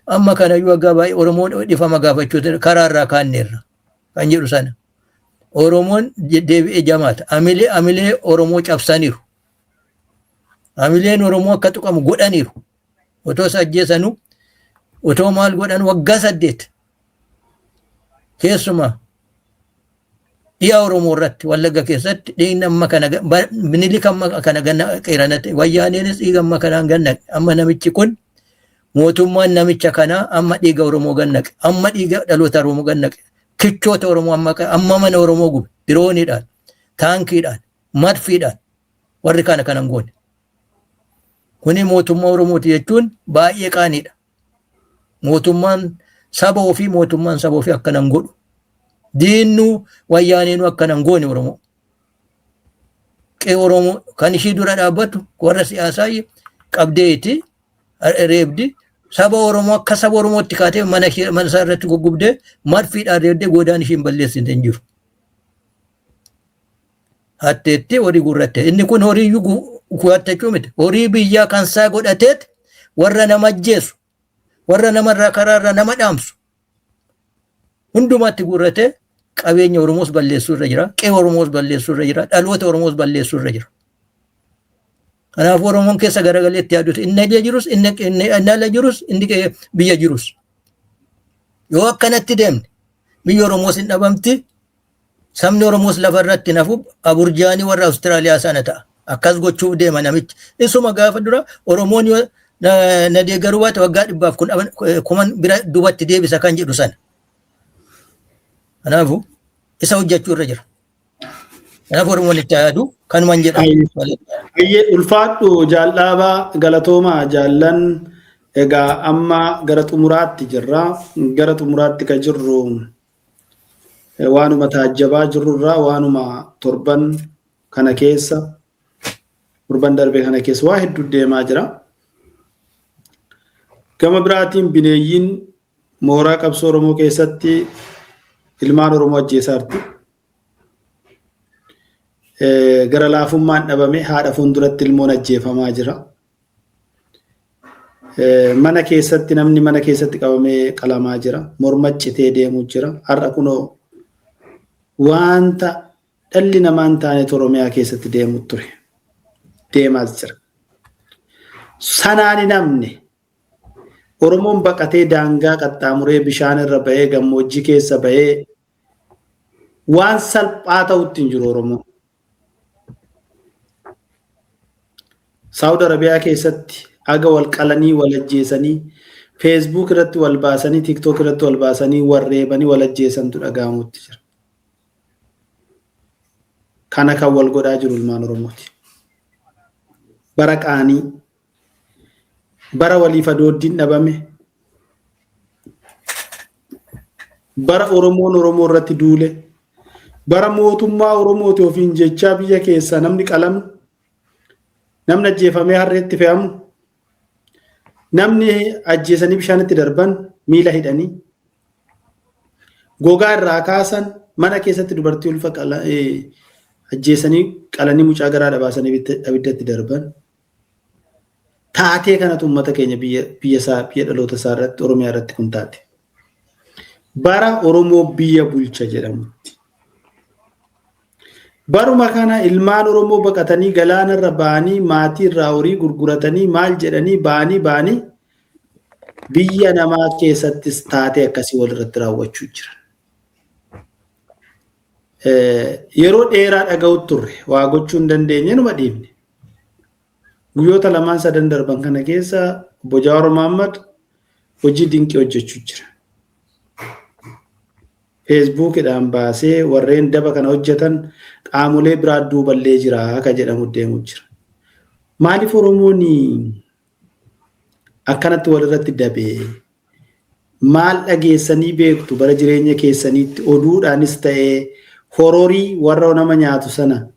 amma kanayyuu waggaa baay'ee Oromoo dhifama gaafachuu karaa irraa kaanneerra kan jedhu sana. Oromoon deebi'ee jamaata. Amilee Oromoo cabsaniiru. Amileen Oromoo akka tuqamu godhaniiru. Otoo isa ajjeesanuu, otoo maal godhan, waggaa 8 keessumaa dhiya Oromoo irratti, Wallagga keessatti dhiigni amma kana, Minilik amma kana ganna qeeranatti, Wayyaaneenis dhiiga amma kanaan ganna. Amma namichi kun, mootummaan namicha kanaa amma dhiiga Oromoo gannaqe, amma dhiiga dhaloota Oromoo gannaqe, kichoota Oromoo amma amma mana Oromoo gube dirooniidhaan, taankiidhaan, marfiidhaan. Warri kana kanan goone kuni mootummaa Oromooti jechuun baay'ee qaaniidha. Mootummaan saba ofii, mootummaan saba ofii akkanan godhu. Diinnuu Wayyaaneenuu akkanan goone Oromoo. Qe'ee Oromoo kan ishii dura dhaabbatu warra siyaasaa qabdeeti reebdi. Saba Oromoo akka saba Oromootti kaatee mana ishee, mana isaa irratti guggubdee, marfiidhaan reebdee goodaan ishii hin balleessite hin jiru. Hatteetti horii gurratte. Inni kun horii iyyuu guuttachuu miti. Horii biyyaa kan isaa godhateet warra nama ajjeesu, warra namarraa karaarraa nama dhaamsu hundumaatti guurratee qabeenya Oromoos balleessuu irra jira. Qe'ee Oromoos balleessuu irra jira. Dhaloota Oromoos balleessuu irra jira. Kanaafuu Oromoon keessa garagalee itti yaadutu inni ala jirus, inni ala jirus, inni biyya jirus. Yoo akkanatti deemne biyya Oromoos hin dhabamti. Sabni Oromoos lafa irratti hin hafu, aburjaanii warra Awustiraaliyaa sana ta'a. Akkas gochuuf deema namichi. Isuma gaafa dura Oromoon yoo na deeggaruu baate waggaa dhibbaaf kuman bira duubatti deebisa kan jedhu sana. Kanaafuu isa hojjechuu irra jira. Kanaaf Oromoon itti yaadu kanuman jedha. Baay'ee ulfaadhu jaalladhaa, galatoomaa jaallan. Egaa amma gara xumuraatti jirra. Gara xumuraatti kan jirru Waanuma taajjabaa jirrurraa, waanuma torban kana keessa, torban darbe kana keessa waa hedduu deemaa jira. Gama biraatiin bineeyyiin mooraa qabsoo Oromoo keessatti ilmaan Oromoo ajjeesaa jirti. Gara laafummaan dhabame, haadha fuulduratti ilmoon ajjeefamaa jira. Mana keessatti namni mana keessatti qabamee qalamaa jira. Morma citee deemuu jira. Har'a kunoo wanta dhalli namaa hin taane Oromiyaa keessatti deemu ture. Deemaas jira. Sanaan namni Oromoon baqatee daangaa qaxxaamuree, bishaan irra bahee, gammoojjii keessa bahee waan salphaa ta'utti hin jiru Oromoon. Saawud Arabiyaa keessatti aga wal qalanii wal ajjeesanii, Facebook irratti wal baasanii, TikTok irratti wal baasanii, wal reebanii wal ajjeesantu dhaga'amutti jira. Kana kan wal godhaa jiru ilmaan Oromooti. Bara qaanii, bara waliif adooddiin dhabame, bara Oromoon Oromoo irratti duule, bara mootummaa Oromooti ofiin jechaa biyya keessaa namni qalamu, namni ajjeefamee harreetti fe'amu, namni ajjeesanii bishaanitti darban, miila hidhanii gogaa irraa kaasan, mana keessatti dubartii ulfa ajjeesanii qalanii mucaa garaa baasanii abiddatti darban. Taatee kanatu uummata keenya biyya isaa, biyya dhaloota isaa irratti, Oromiyaa irratti kun taate. Bara Oromoo biyya bulcha jedhamutti. Baruma kana ilmaan Oromoo baqatanii galaanarra ba'anii, maatii irraa horii gurguratanii, maal jedhanii ba'anii ba'anii biyya namaa keessattis taatee akkasii walirratti raawwachuu jiran. Yeroo dheeraa dhaga'u turre, waa gochuu hin dandeenye, numa dhiifne. Guyyoota lamaan sadan darban kana keessa obbo Jawaar Mohammad hojii dinqii hojjechuu jira. Feesbuukidhaan baasee warreen daba kana hojjetan qaamolee biraa duuballee jira akka jedhamu deemu jira. Maaliif Oromoon akkanatti walirratti dabee? Maal dhageessanii beektu bara jireenya keessaniitti? Oduudhaanis ta'ee hororii warra nama nyaatu sana,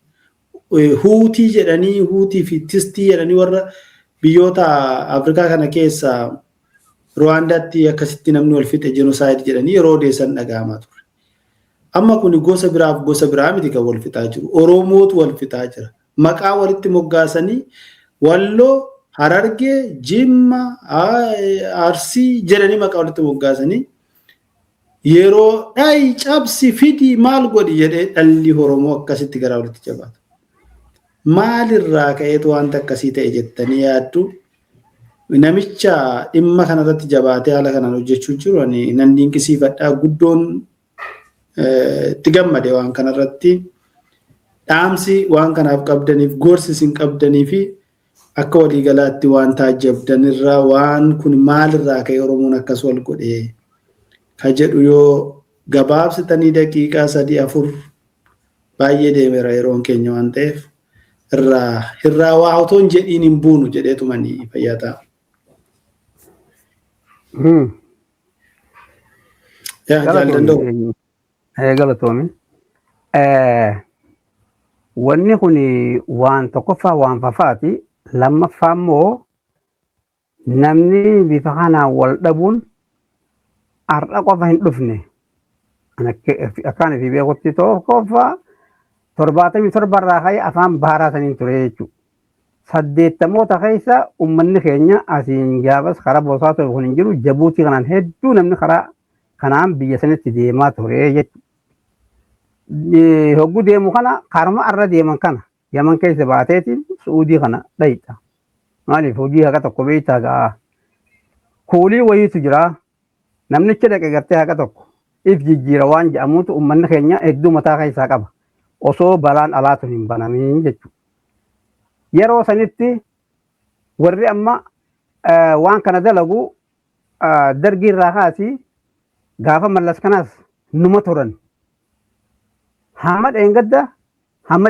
Huutii jedhanii, Huutii fi Tistii jedhanii, warra biyyoota Afrikaa kana keessa Ruwaandaatti akkasitti namni wal fixe, genocide jedhanii yeroo odeessan dhaga'amaa ture. Amma kun gosa biraaf gosa biraa miti kan wal fixaa jiru. Oromootu wal fixaa jira. Maqaa walitti moggaasanii Walloo, Harargee, Jimma, Arsii jedhanii maqaa walitti moggaasanii yeroo dhayi, cabsi, fidi, maal godhi jedhee dhalli Oromoo akkasitti garaa walitti jabaata. Maalirraa ka'eetu wanta akkasii ta'e jettanii yaaddu? Namicha dhimma kanarratti jabaatee haala kanaan hojjechuu jiru ani nan dinqisiifadhaa, guddoon itti gammade. Waan kanarratti dhaamsi waan kanaaf qabdaniif, gorsi isin qabdanii fi akka waliigalaatti waan taajjabdanirraa, waan kun maalirraa ka'e Oromoon akkas wal godhee ka jedhu yoo gabaabsitanii daqiiqaa 3 4, baay'ee deemeera yeroon keenya waan ta'eef, irraa irraa waa otoo hin jedhiin hin buunu jedheetumanii fayyaa ta'a. Yaa jaal danda'u. Galatoomi. Wanni kun waan tokkoffaa waan fafaati. Lammaffaa immoo namni bifa kanaan wal dhabuun har'a qofa hin dhufne. Akkaan fi beekutti tokkoffaa 77rraa ka'ee afaan baaraa saniin ture jechuudha. 80moota keessa uummanni keenya asiin gaafas karaa boosaa ture kun hin jiru, Jabuutii kanaan hedduu namni karaa kanaan biyya sanitti deemaa ture jechuudha. Hogguu deemu kana karuma arra deeman kana Yaman keessa baateetiin Su'uudii kana dhayxa. Maaliif hojii haqa tokko beektaa ga'a. Kuulii wayiitu jira. Namnichi dhaqe gartee haqa tokko if jijjiira waan jedhamuutu uummanni keenya hedduu mataa keessaa qaba. Osoo balaan alaa tun hin banamiin jechuudha. Yeroo sanitti warri amma waan kana dalagu Dargii irraa kaasii gaafa Mallas kanaas numa turan. Hamma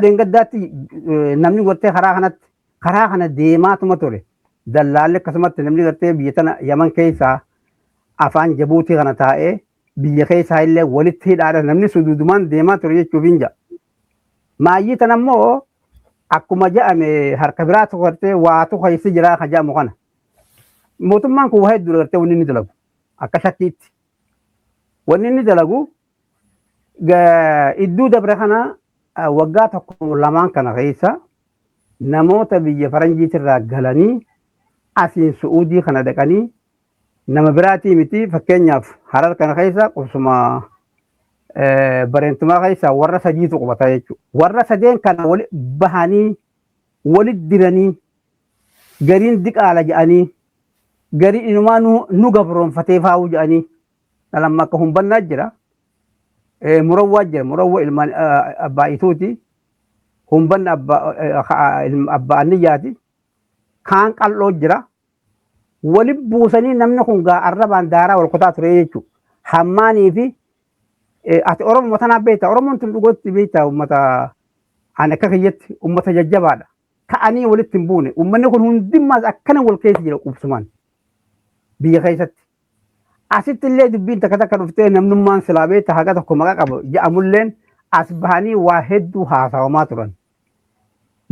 dheengaddaatti namni gartee karaa kanatti karaa kana deemaatuma ture. Dallaalli akkasumatti namni gartee biyya tana Yaman keessaa afaan Jabuutii kana taa'ee Biyya keessaa illee walitti hidhaadha namni suduudumaan deemaa ture jechuuf hin ja'a. Maayyii tan ammoo akkuma jedhame harka biraatu gartee waatu keessa jira kan jedhamu kana. Mootummaan kun waa hedduu gartee wanni inni dalagu akka shakkiitti. Wanni inni dalagu iddoo dabre kana waggaa tokko lamaan kana keessa namoota biyya faranjiitirraa galanii asiin Su'uudii kana dhaqanii nama biraatii miti. Fakkeenyaaf, Harar kana keessa qubsuma bareentumaa keessa warra sadiitu qubata jechuudha. Warra sadeen kana wali bahanii walit diranii, gariin diqaala jedhanii, gariin inumaa nu gabroonfatee faa'uu jedhanii, dhalamma akka humbannaa jira. Murawwaa jira, murawwa ilmaan abbaa ituuti. Humbanna abbaa anniyyaati. Kaan qal'oo jira. Wali buusanii namni kun gaa arrabaan daaraa wal kutaa ture jechuudha. Hammaanii fi ati Oromoo tanaaf beekta. Oromoon tun dhugootti beekta, uummata ani akka kiyyatti uummata jajjabaadha. Ka'anii walitti hin buune. Uummanni kun hundummaas akkana wal keessa jira qubsumaan biyya keessatti. Asitti illee dubbiin takka takka dhuftee namnummaan silaa beekta haga tokko maqaa qabu jedhamulleen as bahanii waa hedduu haasawamaa turan.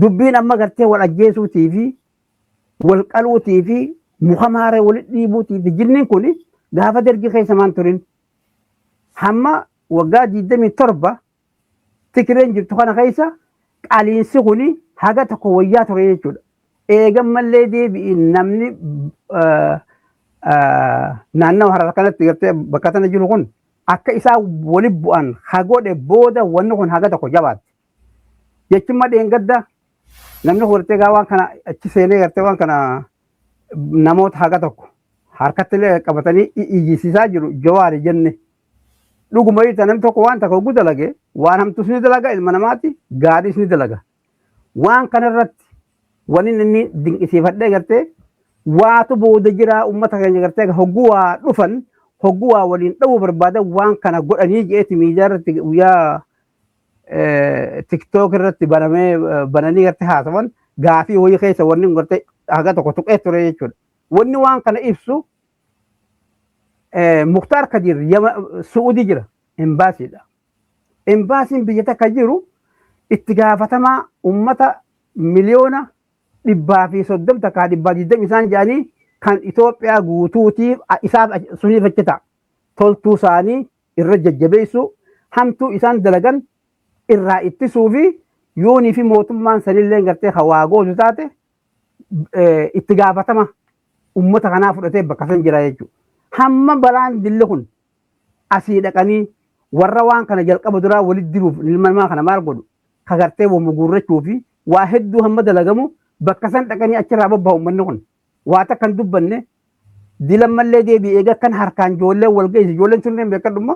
Dubbiin amma gartee wal ajjeesuutii fi wal qaluutii fi muka maaree walitti dhiibuutii fi jinniin kun gaafa Dargii keessa maan turin. Hamma waggaa 27 Tikireen jirtu kana keessa qaliinsi kun haga tokko wayyaa ture jechuudha. Eegan mallee deebi'i namni naannawa Harar kanatti gartee bakka tana jiru kun akka isaa wali bu'an hagodhe booda wanni kun haga tokko jabaatti. Jechumma dheengadda namni kun gartee gaa waan kana achi seenee gartee waan kana namoota haga tokko harkatti illee qabatanii iyyisiisaa jiru Jawaari jenne. Dhuguma yoo namni tokko waan takka hogguu dalage, waan hamtus ni dalaga, ilma namaati gaariis ni dalaga. Waan kanarratti wanni inni dinqisiifadhee gartee waatu booda jira, uummata keenya gartee hogguu waa dhufan, hogguu waa waliin dha'uu barbaadan waan kana godhanii jeeti miidiyaa irratti guyyaa TikTok irratti banamee bananii gartee haasawan gaafii wayii keessa wanni gartee haga tokko tuqee ture jechuudha. Wanni waan kana ibsu, Muktaar Kadir Su'uudii jira, embaasiidha. Embaasiin biyya takka jiru itti gaafatamaa uummata 130,000,000 takkaa 120 isaan jedhanii kan Itoophiyaa guutuutiif isaaf suniif achi ta'a. Toltuu isaanii irra jajjabeessuu, hamtuu isaan dalagan irraa ittisuu fi yoonii fi mootummaan sanillee gartee hawaa gootu taate itti gaafatama uummata kanaa fudhatee bakka san jira jechuudha. Hamma balaan dilli kun asii dhaqanii warra waan kana jalqaba duraa walitti diruuf ilma namaa kana maal godhu ka gartee wamu guurrachuu fi waa hedduu hamma dalagamu bakka san dhaqanii achirraa bobba'u, uummanni kun waa takka hin dubbanne. Dilan mallee deebi'ee eega kan harkaan ijoollee wal geesse, ijoolleen sun beekadhumma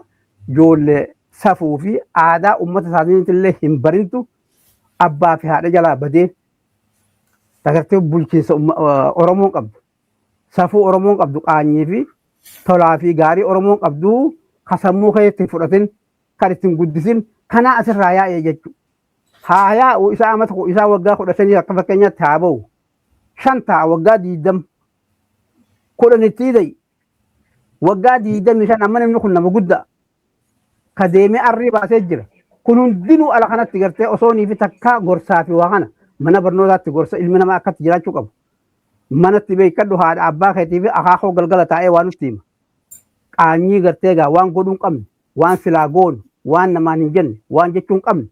ijoollee safuu fi aadaa uummata isaaniitillee hin barintu, abbaa fi haadha jalaa badee tagartee bulchiinsa Oromoon qabdu, safuu Oromoon qabdu, qaanyii fi tolaa fi gaarii Oromoon qabdu ka sammuu keessatti hin fudhatin, kan ittiin guddisin kanaa asirraa yaa'ee jechuudha. Haa yaa'u, isaa amata isaa waggaa 15 akka fakkeenyaatti haa ba'u. Shan ta'a waggaa 20. 10tti da'i. Waggaa 25 amma namni kun nama guddaa. Ka deemee arrii baasee jira. Kun hundinuu ala kanatti gartee osoo nii fi takkaa gorsaa fi waa kana mana barnootaatti gorsa ilmi namaa akkatti jiraachuu qabu. Manatti beekadhu, haadha abbaa keetii fi akaakoo galgala taa'ee waa nutti hima. Qaanyii gartee egaa waan godhuu hin qabne, waan silaa goonu, waan namaan hin jenne, waan jechuu hin qabne.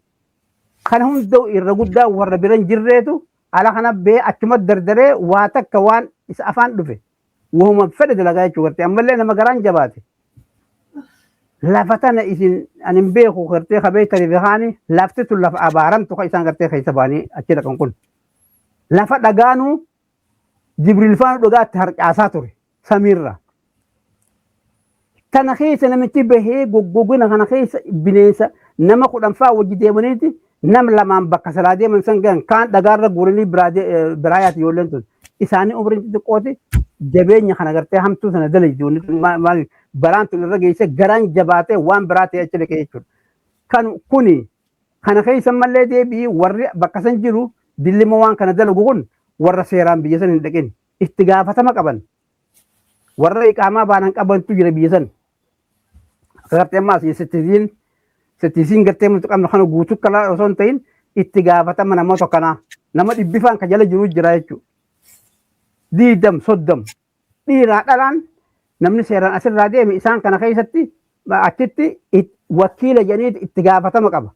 Kana hunda irra guddaa warra bira hin jirreetu ala kana bee achuma dardaree waa takka waan isa afaan dhufe wahuma fedhe dalagaa jechuu gartee ammallee nama garaan jabaate. Lafa tana isin ani hin beeku gartee kabeektanii fi kaani lafti tun lafa abaaramtu kan isaan gartee keessa ba'anii achi dhaqan kun. Lafa dhagaanuu Jibriil faana dhagaatti harcaasaa ture samiirra. Tana keessa namichi bahee goggogina kana keessa bineensa nama 10 fa'aa wajji deemaniiti nam lamaan bakka salaa deeman san gahan, kaan dhagaarra guuranii biraa yaati ijoolleen tun. Isaanii umriin xixiqqooti, jabeenya kana gartee hamtuu sana dalagdi wanni tun maal balaan tun irra geesse garaan jabaatee waan biraa ta'e achi dhaqee jechuudha. Kan kuni kana keessa mallee deebi'i, warri bakka san jiru dillima waan kana dalagu kun warra seeraan biyya san hin dhaqin itti gaafatama qaban, warra iqaamaa baanan qabantu jira biyya san. Akka gartee ammaa asii citizen gartee nuti qabnu kana guutuu kana osoo hin ta'in itti gaafatama namoota kanaa nama dhibbifaan ka jala jiru jira jechuudha. 20 30 dhiiraa dhalaan namni seeraan asirraa deeme isaan kana keessatti achitti wakiila jedhanii itti gaafatama qaba.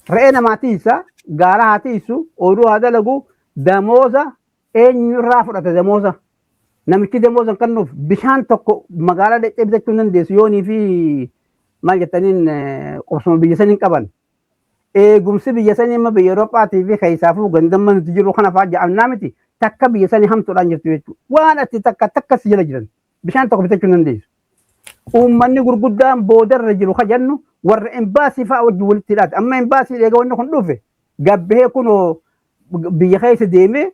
Re'ee namaa tiisa, gaara haa tiisu, ooyiruu haa dalagu, damooza eenyurraa fudhata damooza. Namichi damooza hin kennuuf bishaan tokko magaalaa dhaqxee bitachuu hin dandeessu yoonii fi maal jettaniin qubsuma biyya sanii hin qaban. Eegumsi biyya sanii amma biyya Awurooppaatii fi keessaafuu gandamma nuti jirru kana fa'aa ja'amnaa miti takka biyya sanii hamtuudhaan jirtu jechuudha. Waan ati takka takka si jala jiran bishaan tokko bitachuu hin dandeessu. Uummanni gurguddaan boodarra jiru ka jennu warra embaasii fa'aa wajjin walitti hidhaate. Amma embaasii eega wanni kun dhufe gabbahee kunoo biyya keessa deemee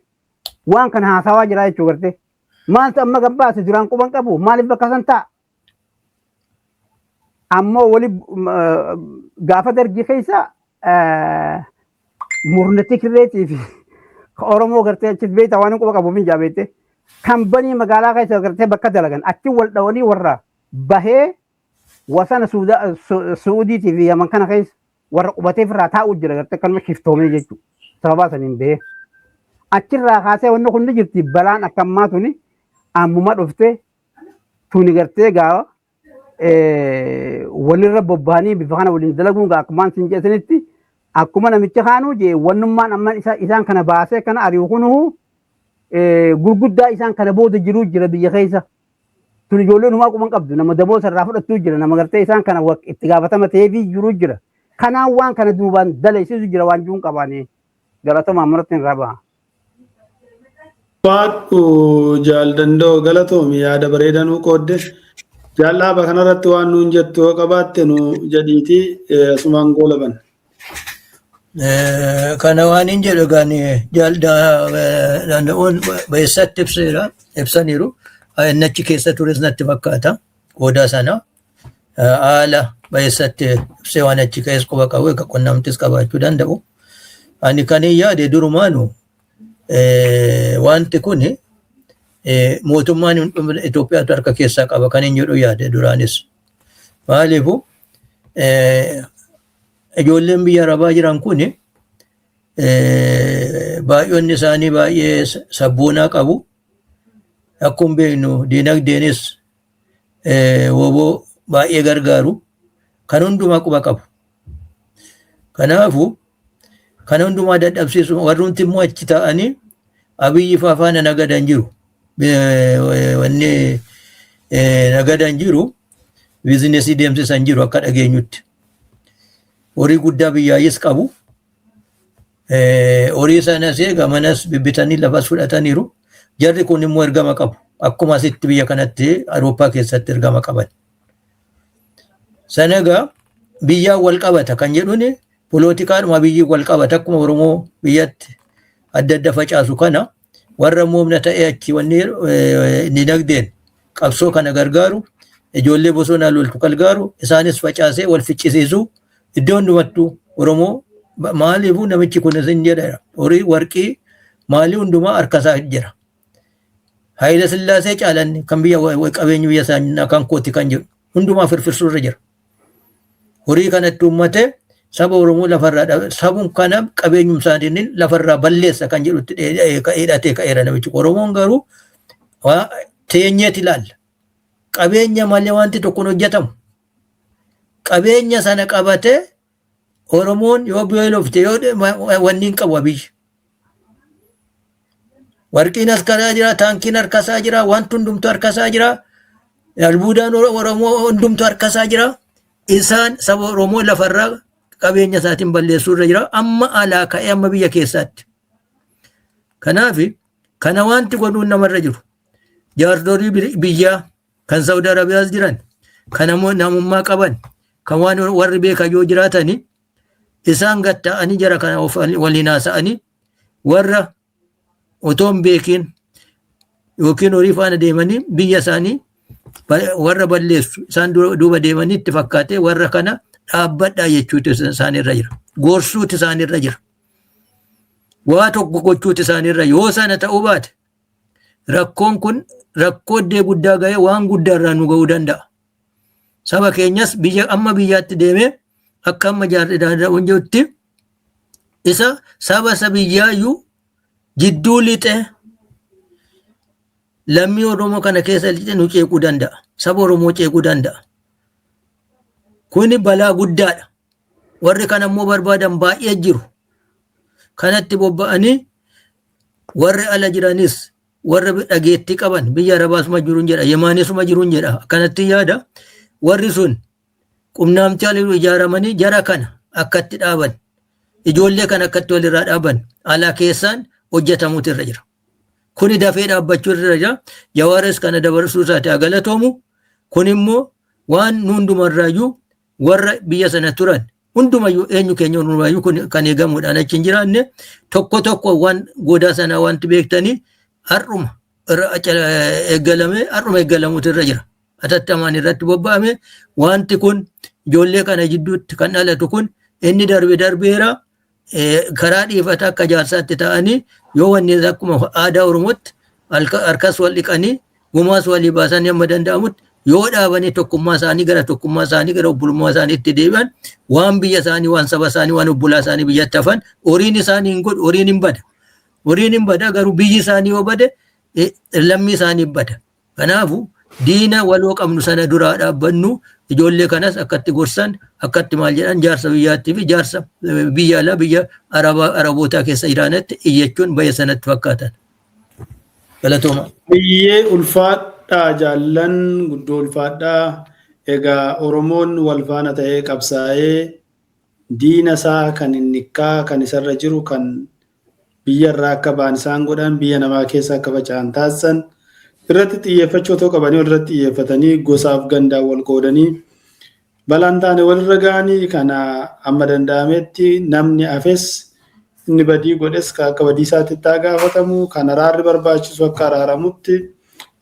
waan kana haasawaa jira jechuu gartee. Maaltu amma gabbaase duraan quban qabu maaliif bakka san ta'a? Ammoo wali gaafa dargii keessa murna tikirreetii fi Oromoo gartee achitti beektaa waan quba qabuuf hin jaabeette. Kan banii magaalaa keessa gartee bakka dalagan achi wal dhawanii warra bahee wasana Suudiitii fi Yaman kana keessa warra qubatee ofirraa taa'u jira gartee akkanuma shiftoomee jechuudha. Sababaa saniin bahee. Achirraa kaasee wanni kun ni jirti balaan akka ammaa tuni ammuma dhufte tuni gartee gaafa walirra bobba'anii bifa kana waliin dalaguun gaa akkumaan sin jedhanitti akkuma namicha kaanuu jee wannummaan amma isaan kana baasee kana ari'u kunuhu gurguddaa isaan kana booda jiruu jira biyya keessa. Tun ijoolleen humaa quban qabdu nama daboo sarraa fudhattuu jira nama gartee isaan kana itti gaafatama ta'eefii jiruu jira. Kanaan waan kana duubaan dalaysiisu jira waan jiruun qabaanii galatoomaa ammanatti hin rabaa. Baadhu jaal danda'u galatoomi yaada bareedaa nuu qoodde. Jaal dhaaba kanarratti waan nuun jettu yoo qabaatte nu jedhiitii asumaan goolaban. Kana waan hin jedhu egaan jaal danda'uun bayeessatti ibseera ibsaniiru. Inni achi keessa tures natti fakkaata qoodaa sana haala bayeessatti ibsee waan achi keessa quba qabu egaa qunnamtis qabaachuu danda'u. Ani kan hin yaade durumaanu wanti kun mootummaan Itoophiyaatu harka keessaa qaba kan hin jedhu yaade duraanis. Maaliifu ijoolleen biyya Arabaa jiran kun baay'oonni isaanii baay'ee sabboonaa qabu. Akkuma beeknu diinagdeenis woboo baay'ee gargaaru. Kan hundumaa quba qabu. Kanaafu kan hundumaa dadhabsiisu warrumti immoo achi taa'anii Abiyyi fa'aa faana nagadan jiru. Wanni nagadan jiru biizinesii deemsisan jiru akka dhageenyutti. Horii guddaa biyyaayis qabu. Horii sanas eega manas bibbitanii lafas fudhataniiru. Jarri kun immoo ergama qabu. Akkuma asitti biyya kanatti Awurooppaa keessatti ergama qaban. Sana egaa biyyaan wal qabata kan jedhuun polootikaadhuma biyyi wal qabata akkuma Oromoo biyyatti adda adda facaasu kana warra immoo humna ta'ee achi wanni dinagdeen qabsoo kana gargaaru ijoollee bosonaa loltu gargaaru isaanis facaasee wal ficcisiisu iddoo hundumattuu Oromoo maaliifuu namichi kun isin jedha horii warqii maalii hundumaa harkasaa jira. Haayila Sillaasee caalanni kan biyya qabeenyi biyya isaa kan kooti kan jedhu hundumaa firfirsuu irra jira. Horii kanatti uummatee saba Oromoo lafarraa sabuun kana qabeenyumsaatiin lafarraa balleessa kan jedhutti hidhatee ka'eera namichi. Oromoon garuu teenyeet ilaalla. Qabeenya malee wanti tokko hin hojjetamu. Qabeenya sana qabatee Oromoon yoo beelofte yoo wanni hin qabu Abiyyi. Warqiin harkasaa jira, taankiin harkasaa jira, wanti hundumtu harkasaa jira, albuudaan Oromoo hundumtu harkasaa jira. Isaan saba Oromoo lafarraa qabeenya isaatiin balleessuu irra jira. Amma alaa ka'ee amma biyya keessaatti. Kanaaf kana wanti godhuun namarra jiru. Jaarsolii biyyaa kan Saudi Arabiyaas jiran, kan namummaa qaban, kan waan warri beekan yoo jiraatani isaan gad ta'anii jara kana waliin haasa'anii warra otoo hin beekin yookiin horii faana deemanii biyya isaanii warra balleessu isaan duuba deemanii itti fakkaatee warra kana dhaabbadhaa jechuutu isaanirra jira. Gorsuutu isaanirra jira. Waa tokko gochuutu isaanirra yoo sana ta'uu baate rakkoon kun rakkoo iddee guddaa ga'ee waan guddaa irraa nu ga'uu danda'a. Saba keenyas biyya amma biyyaatti deemee akka amma jaarri daanda'uun jirutti isa saba isa biyyaayyuu jidduu lixee lammii Oromoo kana keessa lixee nu ceequu danda'a. Saba Oromoo ceequu danda'a. Kuni balaa guddaadha. Warri kana immoo barbaadan baay'ee jiru. Kanatti bobba'anii warri ala jiranis warra dhageettii qaban biyya Arabaasuma jiruun jedha, Yemaanisuma jiruun jedha. Akkanatti yaada. Warri sun qubnaamtii haliiruu ijaaramanii jara kana akkatti dhaaban, ijoollee kana akkatti walirraa dhaaban ala keessaan hojjetamuutu irra jira. Kuni dafee dhaabbachuu irra jira. Jawaaris kana dabarsuu isaati haa galatoomu. Kun immoo waan nu hundumarraayyuu warra biyya sana turan hundumayyuu eenyu keenya hundumayyuu kun kan eegamuudhaan achi hin jiraanne tokko tokko waan goodaa sanaa wanti beektanii har'uma irra eeggalamee har'uma eeggalamuutu irra jira. Atattamaan irratti bobba'ame wanti kun ijoollee kana jidduutti kan dhalatu kun inni darbe darbeera karaa dhiifata akka jaarsaatti ta'anii yoo wanni akkuma aadaa Oromootti harkas wal dhiqanii gumaas walii baasanii hamma danda'amutti yoo dhaabanii tokkummaa isaanii gara tokkummaa isaanii gara obbolummaa isaaniitti deebi'an waan biyya isaanii, waan saba isaanii, waan obbolaa isaanii biyyatti hafan horiin isaanii hin godhu, horiin hin bada. Horiin hin bada, garuu biyyi isaanii yoo bade lammii isaanii bada. Kanaafu diina waloo qabnu sana duraa dhaabbannu ijoollee kanas akkatti gorsan, akkatti maal jedhan, jaarsa biyyaattii fi jaarsa biyya alaa biyya Arabootaa keessa jiraanitti iyyachuun bayya sanatti fakkaatan. Galatooma. Biyyee ulfaadhaa jaallan, guddoo ulfaadhaa. Egaa Oromoon wal faana ta'ee qabsaa'ee diina isaa kan inni kan isarra jiru, kan biyya irraa akka ba'an isaan godhan, biyya namaa keessa akka faca'an taasisan irratti xiyyeeffachuu otoo qabanii walirratti xiyyeeffatanii gosaaf gandaan wal qoodanii balaan taane walirra ga'anii, kana amma danda'ametti namni hafes inni badii godhes akka badii isaatti itti haa gaafatamu, kan araarri barbaachisu akka araaramutti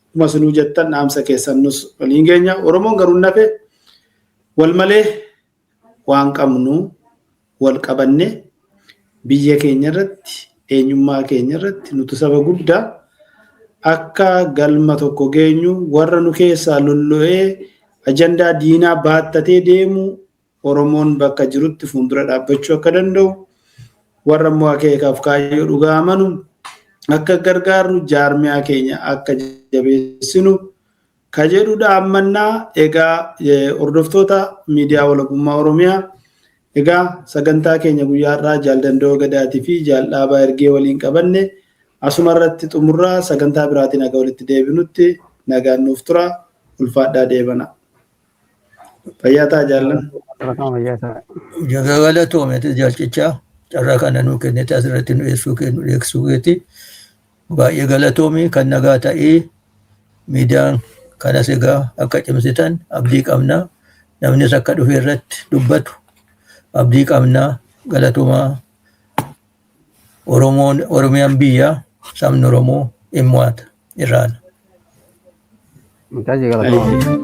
akkuma isinuu jettan dhaamsa keessan nus waliin geenya. Oromoon garuu nafe wal malee waan qabnu wal qabanne biyya keenya irratti, eenyummaa keenya irratti nuti saba guddaa akka galma tokko geenyu warra nu keessaa lollo'ee ajandaa diinaa baattatee deemu Oromoon bakka jirutti fuuldura dhaabbachuu akka danda'u, warra immoo akeekaaf kaayyoo dhugaa amanu akka gargaarru, jaarmiyaa keenya akka jabeessinu ka jedhudha ammannaa. Egaa hordoftoota miidiyaa walabummaa Oromiyaa, egaa sagantaa keenya guyyaa har'aa Jaal Danda'oo Gadaatii fi Jaal Dhaabaa Ergee waliin qabanne asuma irratti xumurraa. Sagantaa biraatiin haga walitti deebinutti nagaan nuuf tura, ulfaadhaa, deebana. Fayyaa ta'a jaallan. Galatoome jaalchichaa, carraa kana nuu kennite, asirratti nu dhiyeessuu kennu dhiyeessuu keeti. Baay'ee galatoomi, kan nagaa ta'ee miidiyaan kanas egaa akka cimsitan abdii qabna. Namnis akka dhufe irratti dubbatu abdii qabna. Galatoomaa. Oromoon, Oromiyaan biyya, sabni Oromoo dhimmoota irraana. Galatoomaa.